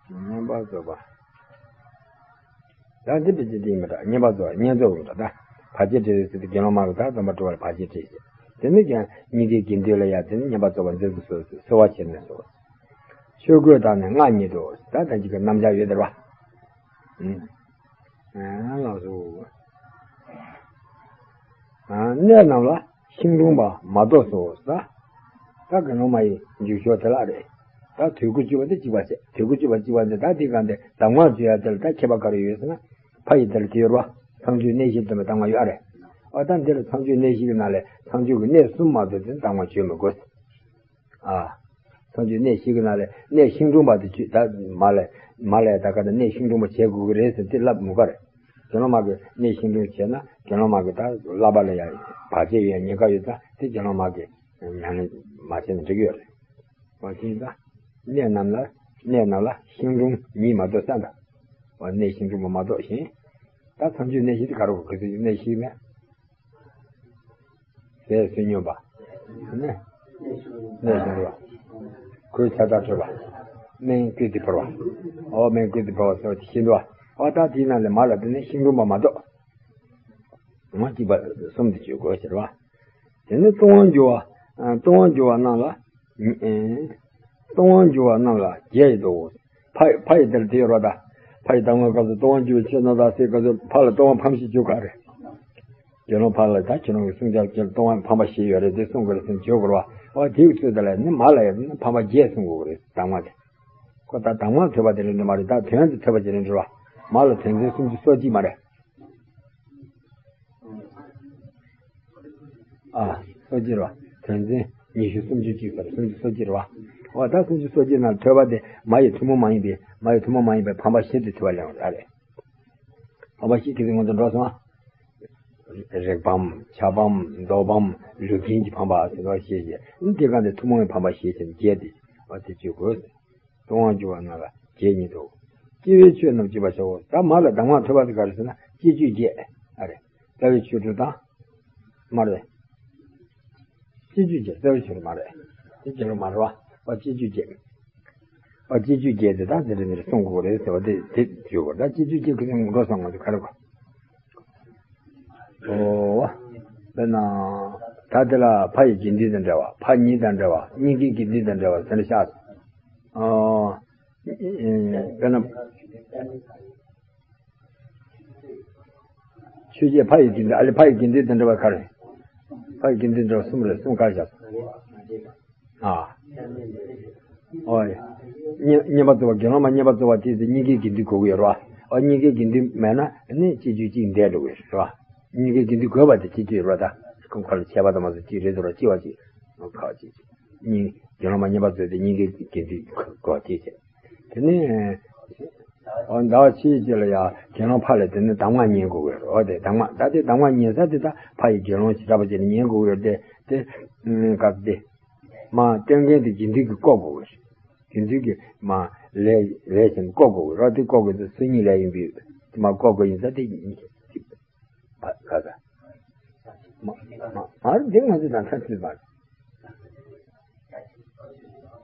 བསྙེན་པར་རྫོགས་པ། ད་འདི་བི་ཅི་འདི་མི་འདྲ། བསྙེན་པར་རྫོགས། བསྙེན་རྫོགས་མི་འདྲ། ད་བར་ཆད་བྲིས་ཟེར་དུས་དགེ་སློང་མ་གིས་ད་སྡོམ་པ་གྲུབ་པར་བར་ཆད་བྲིས་ཟེར། དེ་ནི་ཀྱང་གཉིས་ཀའི་དགེ་འདུན་ལ་ཡང་དེ་ནི་བསྙེན་པར་རྫོགས་པ་མཛད་དུ་གསོལ་ཟེར། གསོལ་བ་བྱས་ནས་སོ། ཆོས་གོས་དང་ནི་སྔགས་ཉིད་དོ། ད་ད་ཅིག་གི་རྣམ་གཞག་ཡོད་དེ་ར། ཨུམ། ཨ། ལགས་སོ། ཨ། གནས་རྣམས་ལ་ཤིང་དྲུང་པ་མ་གཏོགས་སོ། ད་ད་དགེ་སློང་མ་ཡི་འཇུག་ཕྱོགས་དེ་ལ་རེད། ད་དུས་འཁོར་བཅུ་པ་དེ་གཅིག་པ་བྱས། དུས་འཁོར་བཅུ་པ་གཅིག་པ་དེ་ད་དེ་གང་དེ་གདམས་ངག་བརྗོད་ཡ་དེ་ལ་ད་ཁྱད་པར་ག་རེ་ཡོད་ཟེར་ན། ཕ་ཡི་དེ་ལ་དེ་ཡོད་རེད་བ། ཚངས་སྤྱོད་གནས་བཞིར་སྡོམ་པའི་གདམས་ངག་ཡོད་རེད། ཨ། ད་འདི་ལ་ཚངས་སྤྱོད་གནས་བཞི་གི་ནང་ལས་ཚངས་སྤྱོད་ཀྱི་གནས་གསུམ་མ་གཏོགས་དེ་གདམས་ངག་བརྗོད་མི་དགོས། ཨ། ཚངས་སྤྱོད་གནས་བཞི་གི་ནང་ལས་གནས་ཤིང་དྲུང་པ་དེ་བརྗོད། ད་མ་ལ་མ་ལ་ད་ག་ད་གནས་ཤིང་དྲུང་པ་བྱེད་དགོས་ཀྱི་རེད་ཟེར་དེ་ལབ་མི་དགོས་རེད། དགེ་སློང་མ་གིས་གནས་ཤིང་དྲུང་བྱས་ན་དགེ་སློང་མ་གིས་ད་བསླབ་པ་ལ་ཡང་བར་ཆད་ཡོད་ཉེན་ཁ་ཡོད་ཙང་དེ་དགེ་སློང་མ་གིས་ཉམས་ལེན་མ་བྱས་ན་འགྲིག་གི་ཡོད་རེད། འོ་དེ་ཡིན་ཙང་གནས་རྣམས་ལ་གནས་རྣམས་ལ་ཤིང་དྲུང་ཉིད་མ་གཏོགས་ས་འདྲ། འོ་གནས་ཤིང་དྲུང་པ་མ་གཏོགས་གཞན། ད་ཚངས་སྤྱོད་གནས་བཞི་དེ་ག་རེ་གོ་གི་ཚོད་གནས་བཞི་མེད། ཟས་བསོད་སྙོམས་པ། ནི། གནས་བཞིན་དུ་བ། གོས་ཚ་དྲག་ཁྲོས་པ། སྨན་བཀོད་དེ་ཕོར་བ། འོ་སྨན་བཀོད་དེ་ཕོར་བ་ཟེར་བ་དེ་བཞིན་དུ་བ། འོ་ད་དེའི་ནང་ལས་མ་ལ་དེ་ནི་ཤིང་དྲུང་པ་མ་གཏོགས། ངོ་གཅིག་པ་གསུམ་དེ་བརྗོད་དགོས་ཟེར་བ། དེ་ནི་ལྟུང་བ་འགྱུར་བ། ལྟུང་བ་འགྱུར་བ་རྣམས་ལ། ལྟུང་བ་འགྱུར་བ་རྣམས་ལ་བརྒྱད་དོ། ཕ་ཕ་ཡི་དེར་དེ་ཡོད་ར་ད། ཕ་ཡི་གདམས་ངག་སྐབས་སུ་ལྟུང་བ་འགྱུར་བའི་ཆོས་རྣམས་དང་ཟེར་སྐབས་སུ་ཕ་ལ་ལྟུང་བ་ཕམ་བྱེད་རྒྱུ་ག་རེ། དགེ་སློང་ཕ་ལ་ད་ཁྱེད་རང་གི་གསུང་བྱ་ཁྱེད་ལ་ལྟུང་བ་ཕམ་པ་བཞི་ཡོད་རེད་དེ་གསུང་དགོས་རེད་ཟེར་བརྗོད་དགོས་ར་བ། འོ་དེའི་ཚུལ་དེ་ལ་ནི་མ་ལ་ཡང་ཕམ་པ་བརྒྱད་གསུང་དགོས་རེད་གདམས་ངག་དེ། ཁོ་ད་གདམས་ངག་ཐོས་པ་དེ་རེད་འདྲ་མ་རེད། ད་དོན་དེ་ཐོས་པ་དེ་རེད་འདྲ་བ། མ་ལ་དོན་ཚན་སུམ་ཅུ་སོ་གཅིག་མ་རེད། ཨ། སོ་གཅིག་རེད་བ། དོན་ཚན་ཉི་ཤུ་སུམ་ཅུ་གཅིག་ཟེར་སུམ་ཅུ་སོ་གཅིག་རེད་བ། འོ་ད་སུམ་ཅུ་སོ་གཅིག་ནང་ཐོས་པ་དེ་མ་ཡི་ཐུན་མོང་མ་ཡིན་པའི་མ་ཡི་ཐུན་མོང་མ་ཡིན་པའི་ཕམ་པ་བཞི་དེ་ཐོས་པ་ལེན་པ་རེད། ཕམ་པ་བཞི་གི་ཚེ་ང་ཚོ་འགྲོ་སོང་ཨ། རེག་ཕམ། ཆགས་ཕམ། ལྡོག་ཕམ། ལུས་ཅན་གྱི་ཕམ་པ་ཟེར་བ་ཞེས་བཤད། འདི་ག་འདི་ཐུན་མོང་བའི་ཕམ་པ་ཞེས་བྱ་བརྒྱད་དེ་བ་དེ་བརྗོད་དགོས། ལྟུང་བ་འགྱུར་བ་རྣམས་ལ་བརྒྱད་ཉིད་དོ། སྐྱེ་བའི་ཆོས་རྣམས་བརྗོད་པར་བྱའོ། ད་མ་ལ་གདམས་ངག་ཐོས་པ་དེ་ག་རེ་ཟེར་ན་སྐྱེ་བཅུ་བརྒྱད་ཨ་རེད། རྩ་བའི་ཆོས་དྲུག་དང་། མ་རེད། སྤྱི་རྒྱུད་ཀྱི་རྩ་བའི་ཆོས་མ་རེད། དེ་རྒྱུད་ལ་མ་རེད་བ། བ་སྤྱི་རྒྱུད་ཀྱི། བ་སྤྱི་རྒྱུད་ཀྱི་དེ་དག་དེ་འདྲ་མི་རེད་གསུང་དགོས་རེད་ཟེར་བ་དེ་དེ་བརྗོད་དགོས། ད་སྤྱི་རྒྱུད་ཀྱི་ཁུ་སིམ་འགྲོ་སོང་ང་ཚོ་ག་རེ་གོ། ཨོ། དཔེར་ན། ད་དེ་ལ་ཕ་ཡི་དགེ་འདུན་དང་འབྲེལ་བ། ཕ་ཉིད་དང་འབྲེལ་བ། གཉིས་ཀའི་དགེ་འདུན་དང་འབྲེལ་བ་དེ་འདྲ་བཞག་སོང་། ཨོ། དཔེར་ན། ཆོས་བརྒྱད་ཕ་ཡི་དགེ་འདུན། ཨ་ལེ་ཕ་ཡི་དགེ་འདུན་དང་འབྲེལ་བ་ག་རེ། ཕ་ཡི་དགེ་འདུན་འབྲེལ་བ་གསུམ་རེད། གསུམ་ག་རེ་བཞག་སོང་། ཨ། ཨོ། བསྙེན་བསྙེན་པར་རྫོགས་པ། དགེ་སློང་མ་བསྙེན་པར་རྫོགས་པ་དེ་ཚོ་གཉིས་ཀའི་དགེ་འདུན་དགོས་ཀྱི་ཡོད་རེད་བ། ཨོ། གཉིས་ཀའི་དགེ་འདུན་མེད་ན་ནི་སྤྱི་རྒྱུད་གཅིག་འདས་འགྲོ་གི་ཡོད་རེད་བ། གཉིས་ཀའི་དགེ་འདུན་དགོས་པ་དེ་སྤྱི་རྒྱུད་རེད་བ། ད་ཁོང་ཁ་ལ་ཆད་པ་དང་མ་སོགས་གཅིག་རེད་འདུག་ར། གཅིག་བ་གཅིག་ཁ་བ་གཅིག་གཉིས། དགེ་སློང་མ་བསྙེན་པར་རྫོགས་དེ་གཉིས་ཀའི་དགེ་འདུན་དགོས་དེ་བྱས། དེ་ནས། ཨོ། ཟླ་བ་ཕྱེད་ཀྱི་ལ་ཡ་དགེ་སློང་ཕ་ལ་དེ་ནི་གདམས་ངག་ཉན་དགོས་ཀྱི་རེད། ཨོ། དེ་གདམས་ངག་ད་དེ་གདམས་ངག་ཉན་ས་དེ་ད་ཕ་ཡི་དགེ་སློང་བྱེ་བྲག་པ་ཅན་ཉན་དགོས་ཀྱི་རེད་དེ། དེ་སྐབས་དེ། མ་སྟོན་མཁན་དེ་དགེ་འདུན་གྱིས་བསྐོར་དགོས་ཀྱི་རེད། དགེ་འདུན་གྱིས་མ་ལས་ལས་བྱེད་བསྐོར་དགོས་ཀྱི་རེད། དེ་བསྐོར་དགོས་དེ་སུ་གཉིས་ལས་ཡིན་པས་མ་བསྐོར་དགོས་ཡིན་ས་དེ་ཉན་ཞིག་ཕ་ག་ས། མ་མ་མ་རེད། དེ་ང་ཚོ་དང་ཐག་ཆོད་པ་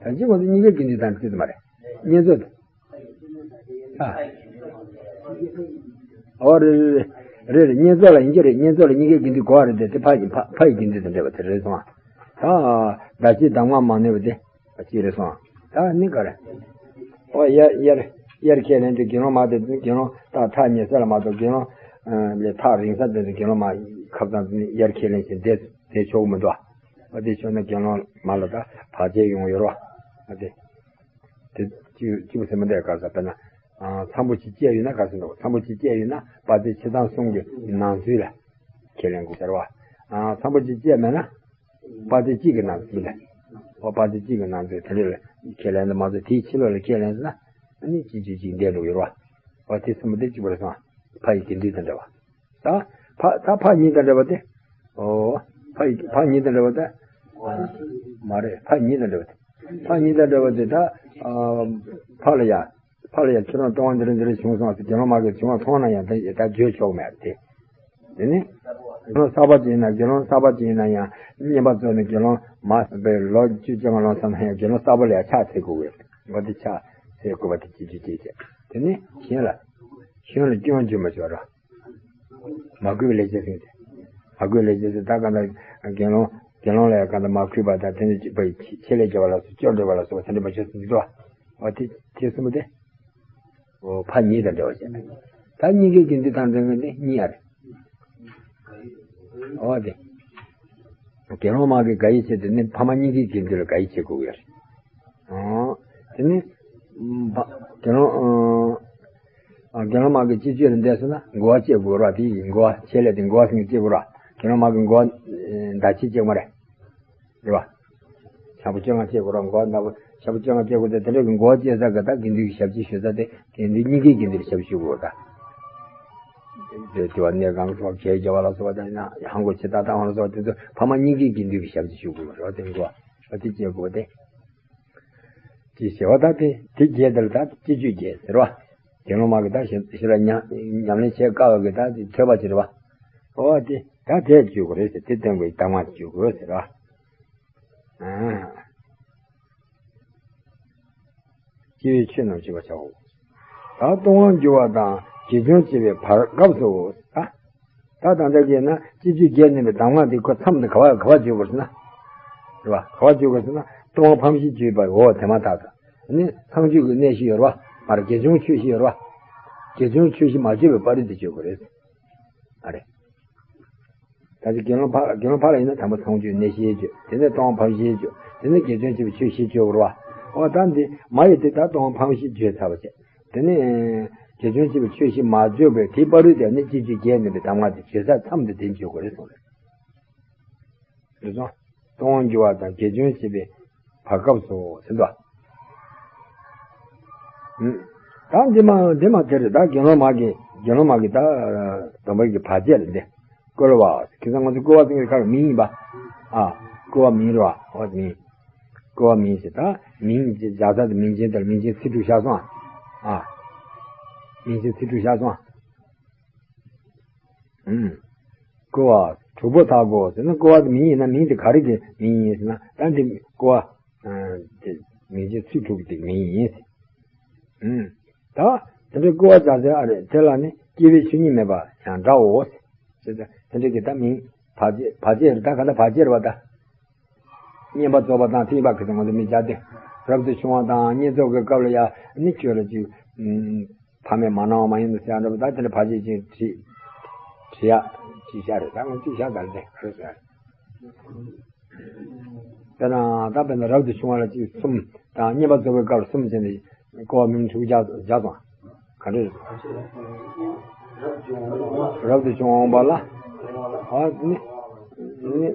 རེད། ད་ཅི་ང་ཚོ་གཉིས་ཀའི་དགེ་འདུན་དང་ཅི་མ་རེད། བསྙེན་རྫོགས་དང་། ཨ། ཨོ་རེད་རེད་རེད། རེད་རེད། བསྙེན་རྫོགས་ལ་ཡིན་གྱི་རེད། བསྙེན་རྫོགས་ལ་གཉིས་ཀའི་དགེ་འདུན་དགོས་པ་རེད་དེ། དེ་ཕ་ཡི་ཕ་ཕ་ཡི་དགེ་འདུན་དང་འབྲེལ་བ་དེ་རེད་སོང་ཨ། ད་ཟླ་ཕྱེད་གདམས་ངག་མ་ནོས་པ་དེ་གཅིག་རེད་སོང་ཨ། ད་ནི་ག་རེ། ཨོ། དབྱར་དབྱར་དབྱར་ཁས་ལེན་དེ་དགེ་སློང་མ་དེ་དགེ་སློང་ད་ཐག་ཉེ་ས་ལ་མ་གཏོགས་དགེ་སློང་ལས་ཐག་རིང་ས་དེ་དགེ་སློང་མ་ཁ་སང་དེ་ནི་དབྱར་ཁས་ལེན་བྱས་བསྡད་བསྡད་ཆོག་གི་མི་འདུག་ཨ། ཨ་དེ་ཆོག་ན་དགེ་སློང་མ་ལ་ད་བར་ཆད་ཡོང་ཡོད་རེད་བ། ཨ་དེ་དེ་གཅིག་གཅིག་པུ་ཟེར་མི་འདུག་ག་ས། དཔེར་ན། ཨ། ཚངས་པོ་ཆེ་བཅས་ཡོད་ན་ག་ཟེར་འདུག་ཚངས་པོ་ཆེ་བཅས་ཡོད་ན་དཔལ་བརྩེགས་ཕྱི་ཐང་གསུམ་གྱི་ནང་ཚུལ་ལ་ཁས་ལེན་དགོས་ཟེར་བ། ཨ། ཚངས་པོ་ཆེ་བཅས་མེད་ན་དཔལ་བརྩེགས་གཅིག་གི་ནང་ཚུལ་ལ། ཨོ། དཔལ་བརྩེགས་གཅིག་གི་ནང་ཚུལ་དེ་འདྲ་ལ་ཁས་ལེན་དུ་མ་ཚུད། དེའི་ཕྱི་ལོགས་ལ་ཁས་ལེན་ཟེར་ན་ཨ་ནི་སྤྱི་རྒྱུད་གཅིག་འདས་འགྲོ་ཡོད་རེད་བ། ཨོ། དེ་གསུམ་པོ་དེ་གཅིག་པ་རེད་སོང་། ཕ་ཡི་དགེ་འདུན་དང་འབྲེལ་བ། ད་ཕ་ད་ཕ་ཉིད་དང་འབྲེལ་བ་དེ། ཨོ། ཕ་ཡི་ཕ་ཉིད་དང་འབྲེལ་བ་དེ། མ་རེད། ཕ་ཉིད་དང་འབྲེལ་བ་དེ། ཕ་ཉིད་དང་འབྲེལ་བ་དེ་ད། ཨ། ཕ་ལ་ཡ། ཕ་ལ་ཡ་ཁྱེད་རང་ལྟུང་བ་འདི་འདྲ་འདི་འདྲ་བྱུང་སོང་ཟེར་དགེ་སློང་མ་གིས་བྱུང་བ་མཐོང་ན་ཡང་ད་ད་བརྗོད་ཆོག་མེད་དེ། དེ་ནི། དགེ་སློང་གསར་པ་ཅིག་ཡིན་ན་དགེ་སློང་གསར་པ་ཅིག་ཡིན་ན་ཡང་བསྙེན་པར་རྫོགས་ནས་དགེ་སློང་མ་པའི་ལོ་བཅུ་བཅོ་ལྔ་ལོན་ཚར་ན་ཡང་དགེ་སློང་གསར་པ་ལ་ཡང་ཕྱག་འཚལ་དགོས་པས། འོ་དེ་ཕྱག་འཚལ་དགོས་པ་དེ་སྤྱི་རྒྱུད་གཅིག་བྱས། དེ་ནི་གཞན་ལ། གཞན་ལ་སྐྱོན་བརྗོད་མ་བྱོས་རོགས། མ་གུས་པའི་ལས་བྱེད་ཟེར་ཏེ། མ་གུས་པའི་ལས་བྱེད་ཟེར་ད་གང་ལྟར་དགེ་སློང་དགེ་སློང་ལ་ཡང་གང་ལྟར་མ་གུས་པ་དང་དེ་ནི་ཆེད་ལས་བརྒྱབ་པ་ལ་སོགས་སྐྱོན་བརྗོད་པ་ལ་སོགས་པ་དེ་འདྲ་མ་བྱོས་ཟེར་འདུག་བ། འོ་དེ་དེ་གསུམ་པོ་དེ། འོ་ཕ་ཉིད་དང་འབྲེལ་བ་བྱས། ད་གཉིས་ཀའི་དགེ་འདུན་དང་འབྲེལ་བ་དེ་གཉིས་ཡ་རེད། འོ་དེ། དགེ་སློང་མ་གིས་དགའ་ཡིད་བྱེད་དེ་ནི་ཕ་མ་གཉིས་ཀའི་དགེ་འདུན་ལ་དགའ་ཡིད་བྱེད་དགོས་ཀྱི་རེད། ཨོ། དེ་ནི། ཕ། དགེ་སློང་། ཨ། དགེ་སློང་མ་གིས་སྤྱི་སྤྱོད་ལ་འདས་སོང་ན་འགོ་བ་བཅད་དགོས་ར། དེ་ཡི་འགོ་བ་ཆེད་ལས་དེ་འགོ་བ་ཟིན་བཅད་དགོས་ར། དགེ་སློང་མ་གིས་འགོ་བ། ཟླ་ཕྱེད་བཅད་མ་རེད། རེད་བ། ཞག་པོ་བཅོ་ལྔ་བཅད་དགོས་ར། འགོ་བ་ཟླ་པོ་ཞག་པོ་བཅོ་ལྔ་བཅད་དགོས་ཏེ་དེ་འདྲ་གི་འགོ་བ་བཅད་ས་གི་ད་དགེ་འདུན་གྱི་ཞབས་ཕྱི་ཞུ་ས་དེ་དགེ་འདུན་གཉིས་ཀའི་དགེ་འདུན་ལ་ཞབས་ཞུ་དགོས་ད། དེ་དེ་བ་གནས་ཁང་སོགས་གས་རྒྱབ་པ་ལ་སོགས་པ་དང་ཡང་ཧང་གོ་ཆེ་ད་ད་ཧང་ལ་སོགས་པ་དེ་ཚོ་ཕ་མ་གཉིས་ཀའི་དགེ་འདུན་གྱི་ཞབས་ཕྱི་ཞུ་དགོས་ར། དེ་འགོ་བ་དེ་བཅད་དགོས་ཏེ། ཅེས་ཟེར་བ་ད་དེ་དེ་བརྒྱད་དེ་ལ་ད་སྤྱི་སྤྱོད་བརྒྱད་ཟེར་བ། དགེ་སློང་མ་གི་ད་ཞེ་ཞེ་ལ་ཉམས་ཉམས་ལེན་བྱེད་དཀའ་བ་གི་ད་དེ་ཐོས་པ་ཟེར་བ། ཨོ་དེ་ད་དེ་བརྗོད་དགོས་རེད་ཟེར། དེ་སྟོན་དགོས་ཡི་གདམས་ངག་བརྗོད་དགོས་ཟེར་བ། ཨ། སྐྱེ་བོའི་ཆོས་རྣམས་བརྗོད་པར་བྱའོ། ད་ལྟུང་བར་འགྱུར་བ་དང་དགེ་སྦྱོར་བྱེད་པའི་བར་སྐབས་སུ། ད་ད་ལྟ་བྱས་ན་སྤྱི་སྤྱོད་བརྒྱད་ནས་པའི་གདམས་ངག་དེ་ཁོ་མཚམས་དེ་ག་བ་ག་བ་བརྗོད་དགོས་ཟེར་ན། རེད་བ། ག་བ་བརྗོད་དགོས་ཟེར་ན་ལྟུང་བ་ཕམ་བཞི་བརྗོད་པའི་འོ་དེ་མ་ཐག་ཏུ། ནི་མཚམས་གཅོད་ཀྱི་གནས་བཞི་ཡོད་རེད་བ། མར་དགེ་སྦྱོར་ཆོས་བཞི་ཡོད་རེད་བ། དགེ་སྦྱོར་ཆོས་བཞི་མ་བརྗོད་པའི་བར་དུ་དེ་བརྗོད་དགོས་རེད། ཨ་རེད། ད་ཅི་དགེ་སློང་ཕ་དགེ་སློང་ཕ་ལ་ཡིན་ན་དང་པོ་མཚམས་གཅོད་གནས་བཞི་བརྗོད། དེ་ནས་ལྟུང་བ་ཕམ་བཞི་བརྗོད། དེ་ནས་དགེ་སྦྱོར་བྱེད་པའི་ཆོས་བཞི་བརྗོད་དགོས་རེད་བ། འོ་ད་འདི་མ་ཡི་དེ་ད་ལྟུང་བ་ཕམ་བཞི་བརྗོད་ཚར་བ་བྱས། དེ་ནས་དགེ་སྦྱོར་བྱེད་པའི་ཆོས་བཞི་མ་བརྗོད་པའི་དེའི་བར་དུ་དེ་ནི་སྤྱི་སྤྱོད་བརྒྱད་ནས་པའི་གདམས་ངག་དེ་བརྗོད་ས་མཚམས་དེ་དེ་བརྗོད་དགོས་རེད་གསུངས་རེད། རེད་སོང་། ལྟུང་བར་འགྱུར་བ་དང་དགེ་སྦྱོར་བྱེད་པའི་བར་སྐབས་སུ་ཟེར་འདུག་ཨུམ། ད་འདི་མ་འདི་མ་དེ་རེད། ད་དགེ་སློང་མ་གི་དགེ་སློང་མ་གི་ད་སྡོམ་པའི་གི་བར་ཆད་རེད་འདི། བསྐུལ་བ། ཁྱེད་ཚང་ང་ཚོ་བསྐུལ་བ་ཟེར་གི་ཁ་ལ་མིང་ཡིན་པ། ཨ། བསྐུལ་བ་མིང་རེད་བ། འོ་མིང་། བསྐུལ་བ་མིང་ཞེས་ད་མིང་ཅེས་བཞག་ས་དེ་མིང་ཅན་དེར་མིང་ཅན་ཚིག་དྲུག་བཞག་སོང་ཨ། ཨ། མིང་ཅན་ཚིག་དྲུག་བཞག་སོང་ཨ། ཨུམ། བསྐུལ་བ་དྲུག་པོ་དག་གོ་ཟེར་ན་བསྐུལ་བ་དེ་མིང་ཡིན་ན་མིང་དེ་ག་རེ་གི་མིང་ཡིན་ཟེར་ན་ད་འདི་བསྐུལ་བ། ཨ། དེ་མིང་ཅན་ཚིག་དྲུག་གི་དེ་མིང་ཡིན་ཟེར། ཨུམ། ད་དེ་འདྲའི་བསྐུལ་བ་བྱ་ཟེར་ཨ་རེད། དེ་ལ་ནི་སྐྱེས་པའི་ཆོས་ཉིད་མེད་པ་ཡང་འདྲའོ་ཟེར། དེ་འདྲའི་གི་ད་མིང་བར་ཆད་བར་ཆད་རེད། ད་ག་ད་བར་ཆད་རེད་བ་ད། བསྙེན་པར་རྫོགས་པ་དང་ཐེག་པ་གི་ད་ང་ཚོ་མི་བྱ་སྟེ། རབ་ཏུ་བྱུང་བ་དང་བསྙེན་རྫོགས་ཀྱི་སྐབས་ལ་ཡང་ནི་ཁྱོད་ལ་ཅིག་ཕ་མས་མ་གནང་བ་མ་ཡིན་ནོ་ཟེར་ཡ་འདྲ་པོ། ད་དེ་འདྲ་ཕལ་ཆེར་ཅིག་བྲིས་བྲིས་ཡ་ཅིག་བཞག་རེད། ད་ངས་ཅིག་བཞག་ད་ལྟ་རེད་ཟེར། དཔེར་ན་ད་དཔེར་ན་རབ་ཏུ་བྱུང་བ་ལ་ཅིག་གསུམ་དང་བསྙེན་པར་རྫོགས་པའི་སྐབས་གསུམ་བྱས་ནས་སྐོར་བ་མིང་དྲུག་བརྒྱ་བརྒྱ་དང་། ག་འདྲ་རེད། རབ་ཏུ་བྱུང་འོངས་པ་ལ། ཨ་ནི། ནི།